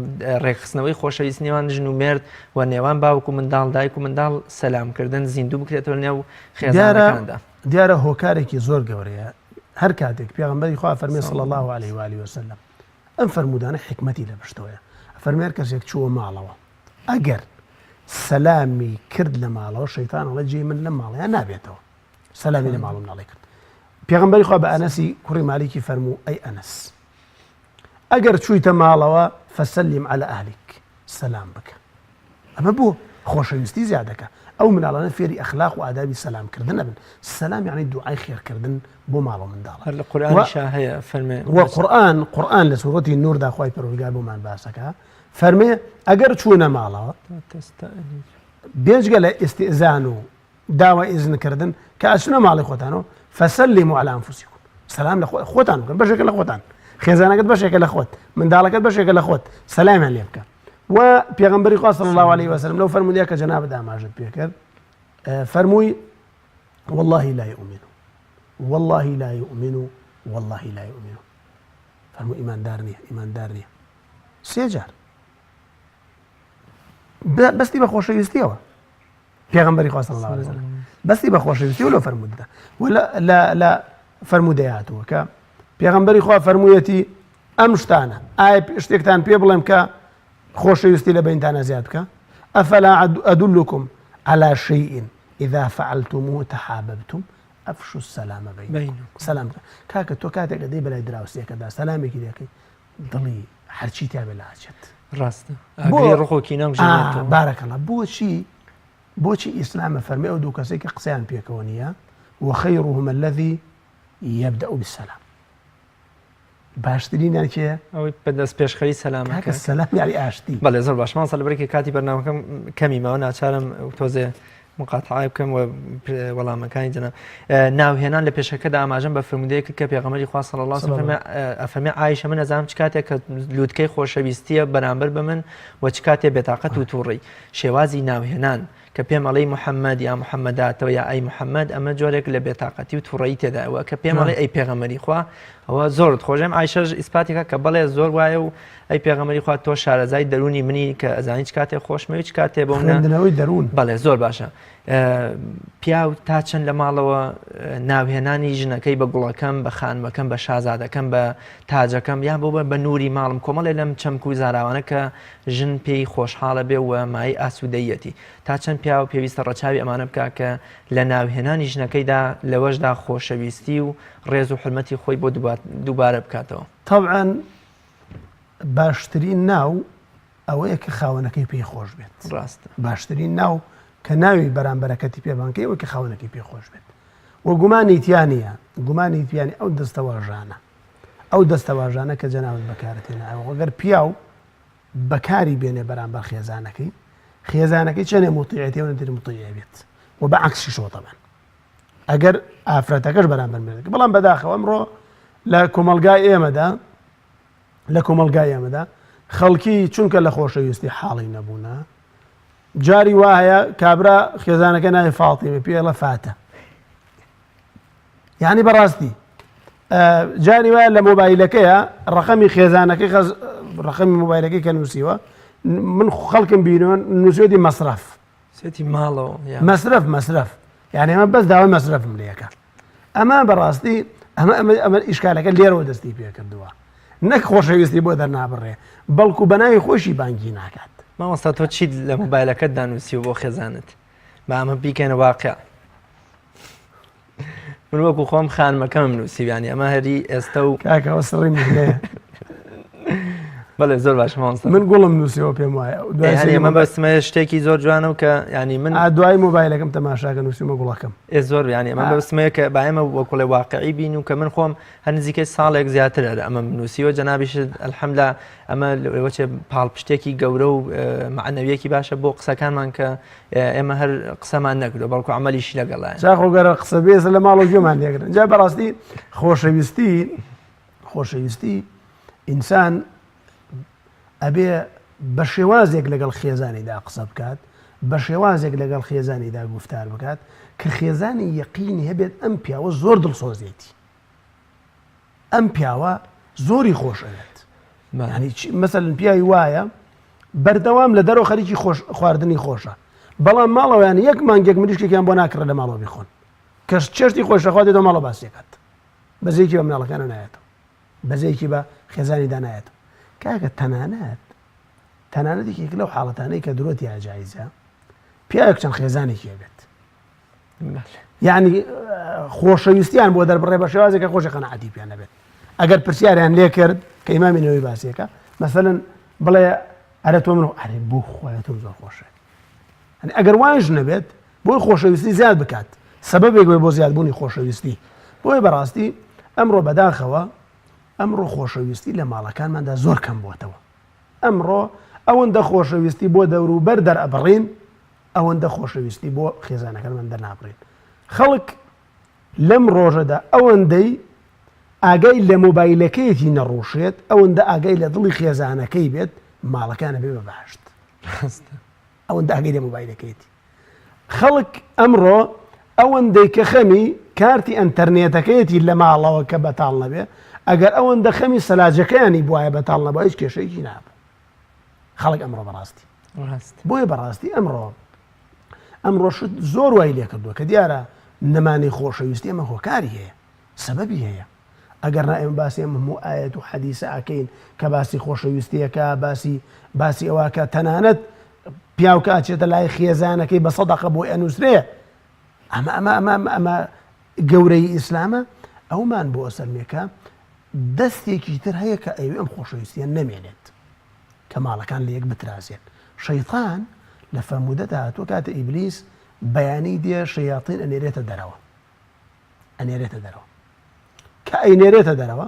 ڕێکخستنەوەی خۆشەویست نێوان ژن و مێرد و نێوان باوک و منداڵ دایک و منداڵ سەلامکردن زیندوو بکرێتەوە نێو خێزانەکاندا. دیارە هۆکارێکی زۆر گەورەیە هەر کاتێک پێغەمبەری خوا فەرمی صلی الله علیه و آله وسلم ئەم فەرموودانە حیکمەتی لە پشتەوەیە فەرمی هەر کەسێک چووە ماڵەوە ئەگەر سەلامی کرد لە ماڵەوە شەیتان ئەڵێ جێی من لەم ماڵەیە نابێتەوە سەلامی لە ماڵ و مناڵی کرد پێغمبەری خوا بە ئەنەسی کوڕی مالیکی فەرموو ئەی ئەنەس ئەگەر چوویتە ماڵەوە فسلم على أهلك سەلام بکە ئەمە بۆ خۆشەویستی زیادەکە ئەو مناڵانە فێری ئەخلاق و ئادابی سەلام کردن ئەبن سەلام یعنی دوعای خێرکردن بۆ ماڵ و منداڵ هەر لە قورئانیشا هەیە فەرمێ وە قورئان قورئان لە سورەتی نوردا خوای پەروەردگار بۆمان باسەکە فەرمێ ئەگەر چوونە ماڵەوە بێجگە لە ئیستئزان و داوای ئیزن کردن کە ئەچنە ماڵی خۆتانەوە فسلموا على انفسكم سلام لە خۆتان بکەن بەشێکە لە خۆتان خێزانەکەت بەشێکە لە خۆت منداڵەکەت بەشێکە لە خۆت سەلامیان لێ بکە و پێغمبەری خوا صلی الله عليه وسلم لەو فەرمودەیە کە جەنابت ئاماژەت پێکرد فەرمووی والله لا يؤمن والله لا يؤمن والله لا يؤمن فەرموو ئیماندار نییە ئیماندار نییە سێ جار بەستی بە خۆشەویستیەوە پێغمبەری خوا صلی الله عليه وسلم بەستی بە خۆشەویستی و لە فەرموددا و لە فەرمودەی هاتووە کە پێغمبەری خوا فەرموویەتی ئەم شتانە ئایا شتێکتان پێ بڵێم کە خۆشەویستی لە بینتانە زیاد بکە ئەفلا ئەدلکم على شيء. اذا فعلتموه تحاببتم افشوا السلام بینکم سەلام بکە کاکە تۆ کاتێک ئەدەی بەلای دراوسێکەدا سەلامێکی دەکەی دڵی هەرچی تیا بێ لاچێت ڕاستە ئاگری ڕق و کینە بژێنێتەوە بارەکەڵا بۆچی بۆچی ئیسلامە فەرمی ئەو دوو کەسێک کە قسەیان پێکەوە نییە وخيرهم الذي يبدأ بالسلام باشترینیان کێیە؟ ئەوەی بە دەست پێشخەری سەلامەکە. کاکە سەلام یاری ئاشتی. بەڵێ زۆر باش مامۆستا لەبەرئەوەی کاتی بەرنامەکەم کەمی ماوە ناچارم تۆزێ مقاتعای بکەم و وەڵامەکانی جەناب ناوهێنان لە پێشەکەدا ئاماژەم بە فرموودەیە کرد کە پێغەمبەری خوا صلی الله علیه و ئەفەرمێ عایشە من ئەزانم چ کاتێک کە لوتکەی خۆشەویستیە بەرامبەر بە من و چ کاتێ بێتاقەت و تووڕی شێوازی ناوهێنان کە پێم ئەڵێی محەممەد یا محەممەداتەوە یا ئەی محەممەد ئەمە جۆرێک لە بێتاقەتی و تووڕەیی تێدایە وە کە پێم ئەڵێ ئەی پێغەمبەری خوا ئەوە زۆرت خۆشم عایشەش ئیسپاتێکە کە بەڵێ زۆر وایە و ئەی پێغەمبەری خوا تۆ شارەزای دەروونی منی کە ئەزانی چ کاتێ خۆشمەوی چ کاتێ بۆ خوێندنەوەی دەروون بەڵێ زۆر باشە پیاو تا چەند لە ماڵەوە ناوهێنانی ژنەکەی بە گوڵەکەم بە خانمەکەم بە شازادەکەم بە تاجەکەم یان بۆ بە نوری ماڵم کۆمەڵێ لەم چەمک و زاراوانە کە ژن پێی خۆشحاڵە بێ و مایەی ئاسوودەییەتی. تا چەند پیاو پێویستە ڕەچاوی ئەمانە بکا کە لە ناوهێنانی ژنەکەیدا لەوەشدا خۆشەویستی و ڕێز و حورمەتی خۆی بۆ دووبارە بکاتەوە؟ تەبعەن باشترین ناو ئەوەیە کە خاوەنەکەی پێی خۆش بێت. ڕاستە. باشترین ناو کە ناوی بەرامبەرەکەتی پێ بانگ کەی ئەوەیە کە خاوەنەکەی پێی خۆش بێت. و گومانی تیا نییە، گومانی تیا نییە ئەو دەستەواژانە، ئەو دەستەواژانە کە جەنابت بەکارت هێناوە، گەر پیاو بەکاری بێنێ بەرامبەر خێزانەکەی خێزانەکەی چەنێ موتیعێتی ئەوەنە تر موتیع بێت و بە عەکسیشەوە تەبەن ئەگەر ئافرەتەکەش بەرامبەر مێردەکە بەڵام بەداخەوە ئەمڕۆ لە کۆمەلگای ئێمەدا لە کۆمەلگای ئێمەدا خەڵکی چونکە لە خۆشەویستی حاڵی نەبوونە جاری وا هەیە کابرا خێزانەکە ناوی فاتیمە پێڵە فاتە یعنی بەڕاستی جاری وایە لە مۆبایلەکەیە ڕقەمی خێزانەکەی خەز ڕقەمی مۆبایلەکەی کە نووسیوە من خەڵکم بینۆن نووسێتی مەسرف سێتی ماڵەوە مەسرف مەسرف یعنی ئەمە بەس داوای مەسرفم لەکە ئەمە بەڕاستی ئەمە ئەمە ئەمە ئیشکالەکە لێرەوە دەستی پێکردووە نەک خۆشەویستی بۆ دەرنابڕێ بەڵکو بەناوی خۆشی بانگی ناکات مامۆستا تۆ چیت لە مۆبایلەکەت دانووسیوە بۆ خێزانت با ئەمە بیکەنە واقع من وەکو خۆم خانمەکەمم نووسیویانی ئەمە هەری ئێستا و کاکەەوە سڕی منەیە بەڵێ زۆر باش مامۆستا من گوڵم نووسیەوە پێم وایە ئەمە بەسمە شتێکی زۆر جوانە و کە ینی من دوای مۆبایلەکەم تەماشاکە نووسیمە گوڵەکەم ئێ زۆر ینی ئەمە بەسمەیە کە باەمە وەکوڵێ واقعی بین و کە من خۆم هەر نزیکەی ساڵێک زیاتر ئەرە ئەمە نووسیوە جەنابیشت الحمدلله ئەمە لەوەچێ پاڵپشتێکی گەورە و معنەویەکی باشە بۆ قسەکانمان کە ئێمە هەر قسەمان نەکردو بەڵکو عملیشی لەگەڵە جا خۆ گەرە قسە بێزە لە ماڵەوە گوێمان لێگرن جا بەڕاستی خۆشەویستی خۆشەویستی ئینسان ئەبێ بە شێوازێک لەگەڵ خێزانیدا قسە بکات بە شێوازێک لەگەڵ خێزانیدا گفتار بکات کە خێزانی یەقینی هەبێت ئەم پیاوە زۆر دڵسۆزیەتی ئەم پیاوە زۆری خۆش ئەوێت ینی مەسەلەن پیاوی وایە بەردەوام لە دەرەوە خەریکی خۆش خواردنی خۆشە بەڵام ماڵەوەیان یەک مانگێک مریشکێکیان بۆ ناکڕێت لە ماڵەوە بیخۆن کەش چێشتی خۆش دەخوا دێتەوە ماڵەوە باسیەکات بەزێکی بە مناڵەکانە نایەتەوە بەزێکی بە خێزانی دانایەتەوە کاکە تەنانەت تەنانەت یەکێک لەو حاڵەتانەی کە درۆ تیا جایزە پیاوێک چەند خێزانێکی هەبێت یعنی خۆشەویستیان بۆ دەربڕێ بە شێوازێک کە خۆشی قەناعەتی پێ نەبێت ئەگەر پرسیاریان لێ کرد کە ئیمامی نەوەی باسیەکە مەسەلەن بڵێ ئەرە تۆ من ئەرێ بۆ خۆیان تۆم زۆر خۆشە ئەگەر وایش نەبێت بۆی خۆشەویستی زیاد بکات سەبەبێک بێ بۆ زیادبوونی خۆشەویستی بۆیە بەڕاستی ئەمڕۆ بەداخەوە ئەمڕۆ خۆشەویستی لە ماڵەکانماندا زۆر کەم بووەتەوە ئەمڕۆ ئەوەندە خۆشەویستی بۆ دەوروبەر دەرئەبڕین ئەوەندە خۆشەویستی بۆ خێزانەکانمان دەرنابڕین خەڵک لەم ڕۆژەدا ئەوەندەی ئاگای لە مۆبایلەکەیەتی نەڕوشێت ئەوەندە ئاگای لە دڵی خێزانەکەی بێت ماڵەکانە بێ بە بەهشت ئەوەندە ئاگای لە مۆبایلەکەیەتی خەڵک ئەمڕۆ ئەوەندەی کە خەمی کارتی ئەتەرنێتەکەیەتی لە ماڵەوە کە بەتاڵ نەبێ ئەگەر ئەوەندە خەمی سەلاجەکەیانی بواە بەتاڵ نەبوو هیچ کێشەیەکی نابوو خەڵک ئەمڕۆ بەڕاستی بۆیە بەڕاستی ئەمڕۆ ئەمڕۆ شت زۆر وای لێکردووە کە دیارە نەمانی خۆشەویستی ئەمە هۆکاری هەیە سەبەبی هەیە ئەگەر نا ئێمە باسی ئەم هەموو ئاەت و حەدیسە ئەکەین کە باسی خۆشەویستیەکە باسی باسی ئەوواکە تەنانەت پیاوکە ئەچێتە لای خێزانەکەی بە سەدەقە بۆی ئەنووسرێ. ئەمە ئەمە ئەمە ئەمە گەورەی ئیسلامە ئەومان بۆ ئەسەلمێکە دەستێکی تر هەیە کە ئەوێ ئەم خۆشەویستیە نەمێنێت کە ماڵەکان لە یەک بترازێن شەیتان لە فەرموودەدا هاتووە کاتە ئیبلیس بەیانی دێ شەیاتین ئەنێرێتە دەرەوە ئەنێرێتە دەرەوە کە ئەینێرێتە دەرەوە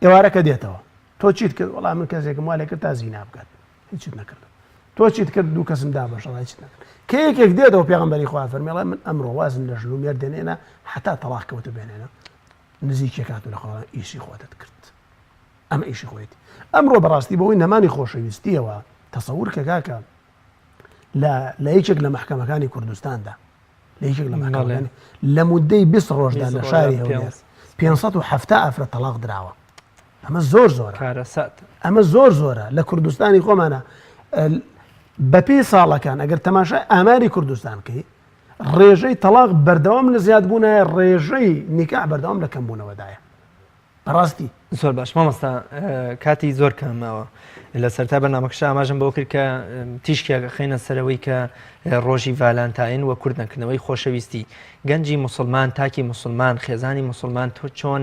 ئێوارە کە دێتەوە تۆ چیت کرد وەڵام من کەسێکم وا لێ کرد تا زینا بکات هیچت نەکرد تۆ چیت کرد دوو کەسم دا بە شەڕ هیچت نەکرد کە یەکێک دێتەوە پێغەمبەری خوا فەرمی ئەڵێ من ئەمڕۆ وازم لە ژن و مێرد دێنێنە حتا تەڵاق کەوتە بێنێنە نزیکێک هات و لە خۆ ئیشی خۆتت کرد ئەمە ئیشی خۆیەتی ئەمڕۆ بەڕاستی بەهۆی نەمانی خۆشەویستیەوە تەسەور کە کاکە لە لە یەکێک لە مەحکەمەکانی کوردستاندا لە یەکێک لە مەحکەمەکانی لە مدەی 20 ڕۆژدا لە شاری هەولێر 570 ئافرەت تەڵاق دراوە ئەمە زۆر زۆرە کارەسات ئەمە زۆر زۆرە لە کوردستانی خۆمانە بەپێی ساڵەکان ئەگەر تەماشای ئاماری کوردستان کەی ڕێژەی تەلاق بەردەوام لە زیادبوونایە ڕێژەی نیکاح بەردەوام لە کەمبوونەوەدایە بەڕاستی. زۆر باش مامۆستا کاتی زۆر کەم ماوە لە سەرتا بەرنامەکەش ئاماژەم بۆ کرد کە تیشکێک خەینە سەرەوەی کە ڕۆژی ڤالانتاین و کورت نەکردنەوەی خۆشەویستی گەنجی موسڵمان تاکی موسڵمان خێزانی موسڵمان تۆ چۆن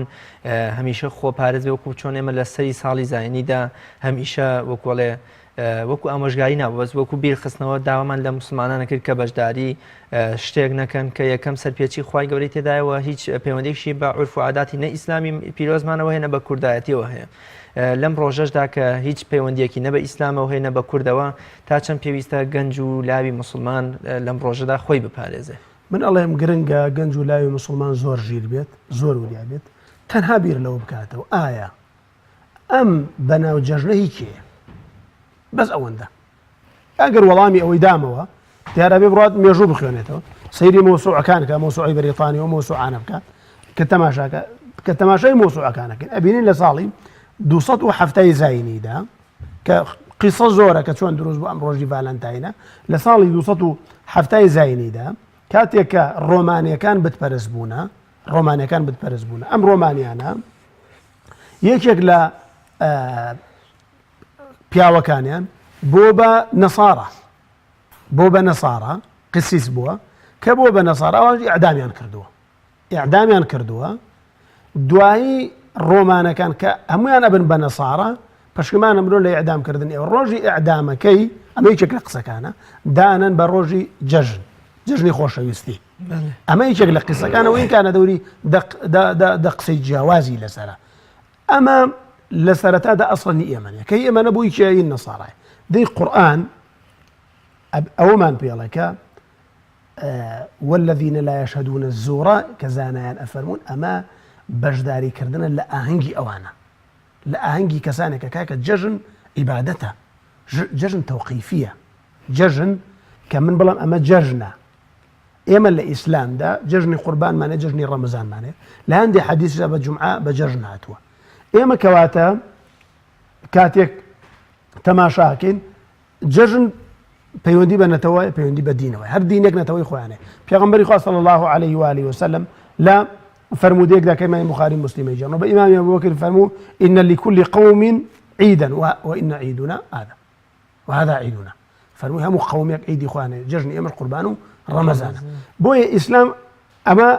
هەمیشە خۆپارێز بێ وەکو چۆن ئێمە لە سەری ساڵی زاینیدا هەمیشە وەکۆڵێ وەکو ئامۆژگاری نا بەس وەکو بیرخستنەوە داوامان لە موسڵمانان کرد کە بەشداری شتێک نەکەن کە یەکەم سەرپێچی خوای گەورەی تێدایەوە هیچ پەیوەندێکشی بە عورف و عاداتی نە ئیسلامی پیرۆزمانەوە هەیە نە بە کوردایەتیەوە هەیە لەم ڕۆژەشدا کە هیچ پەیوەندیەکی نە بە ئیسلامەوە هەیە نە بە کوردەوە تا چەند پێویستە گەنج و لاوی موسڵمان لەم ڕۆژەدا خۆی بپارێزێ؟ من ئەڵێم گرنگە گەنج و لاوی موسڵمان زۆر ژیر بێت، زۆر وریا بێت، تەنها بیر لەوە بکاتەوە ئایا ئەم بەناو جەژنە هی کێیە؟ بەس ئەوەندە. ئەگەر وەڵامی ئەوەی دامەوە دیارە بێ بڕات مێژوو بخوێنێتەوە سەیری مۆسوعەکان کە مۆسوعی بەریتانی و مۆسوعانە بکە کە تەماشاکە کە تەماشای مۆسوعەکانەکەن ئەبینین لە ساڵی 270 زینیدا کە قیسە زۆرە کە چۆن دروست بوو ئەم ڕۆژی ڤالەنتاینە لە ساڵی 270 زینیدا کاتێک کە ڕۆمانیەکان بتپەرست بوونە ڕۆمانەکان بتپەرست بوون ئەم ڕۆمانیانە یەکێک لە پیاوەکانیان بۆ بە نەسارا بۆ بە نەسارا قسیس بووە کە بۆ بە نەسارا ئەوان ئیعدامیان کردووە ئیعدامیان کردووە دوایی ڕۆمانەکان کە هەمویان ئەبن بە نەسارا پەشیمانە مرۆ لە ئیعدام کردن ئێوە ڕۆژی ئیعدامەکەی ئەمە یەکێک لە قسەکانە دانن بە ڕۆژی جەژن جەژنی خۆشەویستی ئەمە یەکێک لە قسەکانەوە ئینکانە دەوری دە قسەی جیاوازی لەسرە ئەمە لە سەرەتادا ئەسڵەن هی ئێمە نیە کە هی ئێمە نەبوو هی کێیە هی نەسارایە دەی قورئان ئەوەمان پێڵێ کە والذین لا یشهدون الزور کە زانایان ئەفەرموون ئەمە بەشداری کردنە لە ئاهەنگی ئەوانە لە ئاهەنگی کەسانێکە کاکە جەژن عیبادەتە جەژن تەوقیفیە جەژن کە من بڵم ئەمە جەژنە ئێمە لە ئیسلامدا جەژنی قوربانمان هەیە، جەژنی ڕەمەزانمان هەیە، لە هەندێ حەدیسدا بە جومعە بە جەژن هاتووە. ئێمە کەواتە کاتێک تەماشاکەین جەژن پەیوەندی بە نەتەوە پەیوەندی بە دینەوە هەر دینێک نەتەوەی خۆیانێ پێغەمبەری خوا صلی الله علیه و آله وسلم لە فرموودەیەکدا کە ئیمامی بخاری مسلمەی جێڕنەوە بە ئیمامی ئەبوبەکر فەرموو إن لكل قوم عيدا وإن عيدنا هذا وهذا عیدنا فەرمووی هەموو قەومێک عیدی خۆیان هەیە جەژنی ئێمەش قوربان و ڕەمەزانە بۆیە ئیسلام ئەمە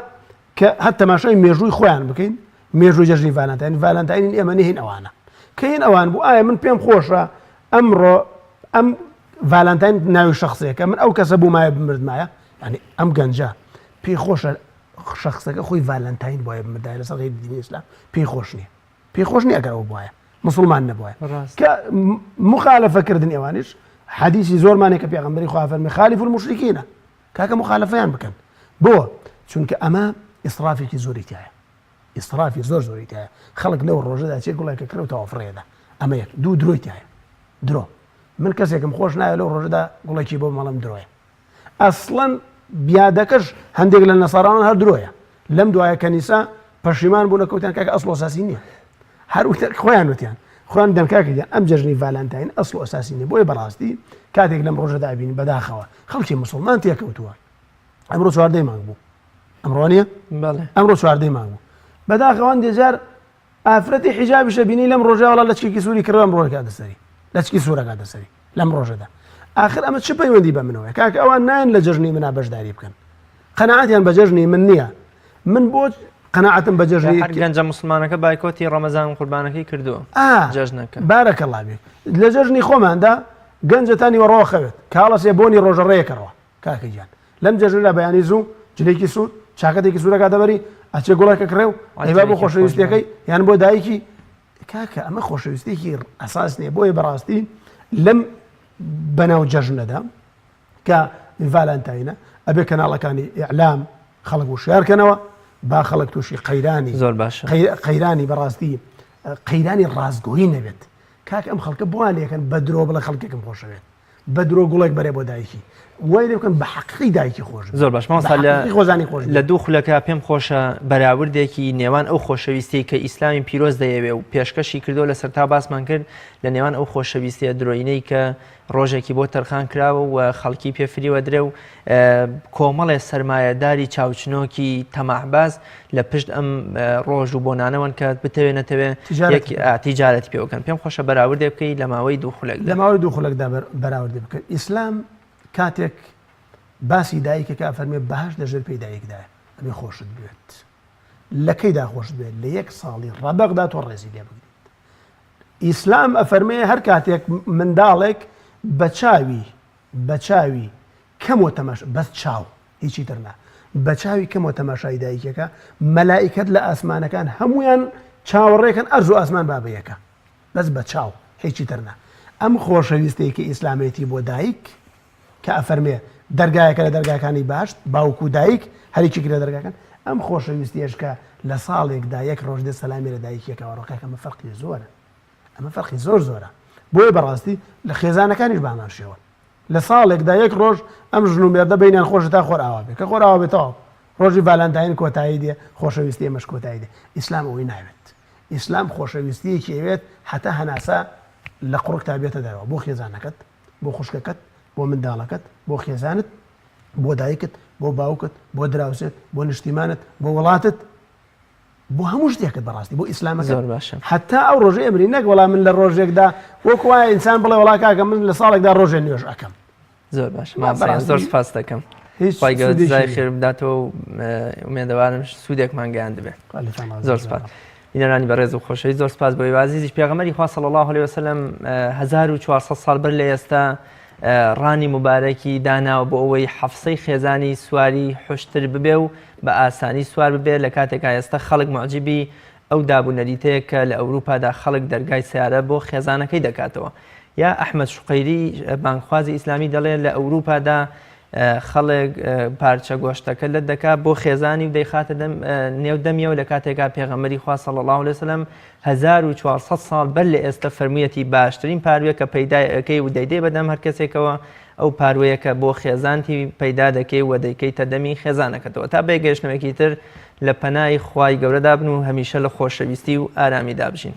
کە هەر تەماشای مێژووی خۆیان بکەین مێژووی جەژنی ڤالانتاین ڤالانتاین ئێمە نهین ئەوانە کە هین ئەوان بوو ئایا من پێم خۆشە ئەمڕۆ ئەم ڤالانتاین ناوی شخصێکە من ئەو کەسە بوومایە بمردمایە ینی ئەم گەنجە پێی خۆشە شخصەکە خۆی ڤالانتاین بۆیە بمردایە لەسەر غیری دینی ئیسلام پێی خۆش نییە پێی خۆش نییە ئەگەر ئەو بوایە مسلمان نەبوایە کە مخالفە کردن ئێوانیش حەدیسی زۆرمانێک کە پێغەمبەری خوا فەرمی خالف المشرکینە کاکە مخالفەیان بکەن بۆ چونکە ئەمە ئیسرافێکی زۆری تایە ئیسرافی زۆر زۆری تایە خەڵک لەو ڕۆژەدا چێ گوڵێکە کرد و تەوافڕێدا ئەمە یەک دوو درۆی تایە درۆ من کەسێکم خۆش نایە لەو ڕۆژەدا گوڵێکی بۆ مەڵم درۆیە ئەسڵەن بیادەکەش هەندێک لە نەساراوان هەر درۆیە لەم دوایە کەنیسە پەشیمان بوونە کەوتیان کاکە ئەسڵ ئەساسی نییە هەر خۆیان وتیان خۆیان دەم کاکە گیان ئەم جەژنی ڤالانتاین ئەسڵ ئەساسی نییە بۆیە بەڕاستی کاتێک لەم ڕۆژەدا بین بەداخەوە خەڵکی مسلمان تێکەوتووە ئەمڕۆ چواردەی مانگ بوو ئەمڕۆ نییە ئەمڕۆ چواردەی مانگ بوو بەداخەوە هەندێک ئافرەتی حیجابیشە بینی لەم ڕۆژە وەڵا لەچکێکی سووری کڕێ ئەم ڕۆژە سەری لەچکی سوورەکاتە سەری لەم ڕۆژەدا ئاخر ئەمە چ پەیوەندی بە منەوەیە کاکە ئەوان نایەن لە جەژنی منا بەشداری بکەن. قەناعەتیان بە جەژنی من نییە من بۆ قەناعەتم بە جەژنی هەر گەنجە موسڵمانەکە بایکۆتی ڕەمەزان و قوربانەکەی کردووە جەژنەکە. بارک اللە بیک لە جەژنی خۆماندا گەنجە تا نیوەڕۆ خەوێت کاڵەسێ بۆنی ڕۆژە ڕێکەڕەوە کاکە گیان لەم جەژنەدا بەیانی زوو جلێکی سوور چاکەتێکی سوورەکاتە بەری ئەچێ گوڵێکە کڕێ و ئەیبا بۆ خۆشەویستیەکەی یان بۆ دایکی کاکە ئەمە خۆشەویستێکی ئەساس نییە بۆیە بەڕاستی لەم بەناو جەژنەدا کە ڤالانتاینە ئەبێ کەناڵەکانی ئیعلام خەڵک وشیار کەنەوە با خەڵک تووشی قەیرانی زۆر باشە قەیرانی بەڕاستی قەیرانی ڕاستگۆیی نەبێت کاک ئەم خەڵکە بۆیان لەکەن بە درۆ بڵێ خەڵکێکم خۆشەوێت بە درۆ گوڵێک بەرێ بۆ دایکی وای لێ بکەن بە حەقیقی دایکی خۆش زۆر باش مامۆستا لە خۆزانی خۆش لە دوو خولەکە پێم خۆشە بەراوردێکی نێوان ئەو خۆشەویستی کە ئیسلامی پیرۆز دەیەوێ و پێشکەشی کردو لە سەرتا باسمان کرد لە نێوان ئەو خۆشەویستیە درۆینەی کە ڕۆژێکی بۆ تەرخان کراوە و خەڵکی پێ فریوەدرێ و کۆمەڵێ سەرمایەداری چاوچنۆکی تەماحباز لە پشت ئەم ڕۆژ و بۆنانەوەن کە بتەوێ نەتەوێ تیجارەتی پێ بکەن. پێم خۆشە بەراوردێ بکەی لە ماوەی دوو خولەکدا. لە ماوەی دوو خولەکدا بەراوردێ بکەن. ئیسلام کاتێک باسی دایکەکە ئەفەرمێ بەهەشت لە ژێر پێی دایکدایە ئەبێ خۆشت بوێت. لە کەیدا خۆشت بوێت؟ لە یەک ساڵی ڕەبەقدا تۆ ڕێزی لێ بگریت. ئیسلام ئەفەرمێ هەر کاتێک منداڵێک بە چاوی بە چاوی کەمەوە تەماش بەس چاو هیچی تر نا بە چاوی کەمەوە تەماشای دایکەکە مەلائیکەت لە ئاسمانەکان هەمویان چاوەڕێکن ئەرز و ئاسمان با بە یەکە بەس بە چاو هیچی تر نا ئەم خۆشەویستەی کە ئیسلامێتی بۆ دایک کە ئەفەرمێ دەرگایەکە لە دەرگاکانی باشت باوک و دایک هەرێکێک لە دەرگاکان ئەم خۆشەویستیەش کە لە ساڵێکدا یەک ڕۆژ دێ سەلامی لە دایکێکەوە ڕۆکاکە ئەمە فەرقی زۆرە ئەمە فەرقی زۆر زۆرە بۆیە بەڕاستی لە خێزانەکانیش بامان شێوە لە ساڵێکدا یەک ڕۆژ ئەم ژن و مێردە بینیان خۆشە تا خۆر ئاوا بێ کە خۆر ئاوا بێتەوە ڕۆژی ڤالانتاین کۆتایی دێ خۆشەویستی ئێمەش کۆتایی دێ ئیسلام ئەوەی ناوێت ئیسلام خۆشەویستیەکی ئەوێت هەتا هەناسە لە قوڕگتا بێتە دەرەوە بۆ خێزانەکەت بۆ خوشکەکەت، بۆ منداڵەکەت، بۆ خێزانت، بۆ دایکت، بۆ باوکت، بۆ دراوسێت، بۆ نیشتیمانت، بۆ وڵاتت، بۆ هەموو شتێکت بەڕاستی بۆ ئیسلامەکەت. زۆر باشە. هەتا ئەو ڕۆژەی ئەمری نەک وەڵا من لە ڕۆژێکدا وەکو وایە ئینسان بڵێ وەڵا کاکە من لە ساڵێکدا ڕۆژێ نوێژ ئەکەم. زۆر باشە مامۆستا زۆر سپاست دەکەم. هیچ خوای گەورە سوودێکی جزای نییە. خێر بداتەوە و ئومێدەوارم سوودێکمان گەیاندبێ. خوا لێتان ڕازی زۆر بێ. سپاس. بینەرانی بەڕێز و خۆشەویست زۆر سپاس بۆ ئێوە ئازیزیش پێغەمبەری خوا صلی الله علیه وسلم 1400 ساڵ بەر لە ئێستا ڕانی مبارەکی داناوە بۆ ئەوەی حەفسەی خێزانی سواری حشتر ببێ و بە ئاسانی سوار ببێ لە کاتێکا ئێستا خەڵک معجبی ئەو داب و نەریتەیە کە لە ئەوروپادا خەڵک دەرگای سیارە بۆ خێزانەکەی دەکاتەوە یا ئەحمەد شقەیری بانگخوازی ئیسلامی دەڵێ لە ئەوروپادا خەڵک پارچە گۆشتەکە لەت دەکا بۆ خێزانی و دەیخاتە دەم نێو دەمیەوە لە کاتێکا پێغەمبەری خوا صلی الله علیه وسلم 1400 ساڵ بەر لە ئێستا فەرموویەتی باشترین پاروێ کە پەیدای ئەکەی و دەیدەی بەدەم هەر کەسێکەوە ئەو پاروەیە کە بۆ خێزانتی پەیدا دەکەی و دەیکەیتە دەمی خێزانەکەتەوە تا بەیەکگەیشتنەوەیەکی تر لە پەنای خوای گەورەدا بن و هەمیشە لە خۆشەویستی و ئارامیدا بژین.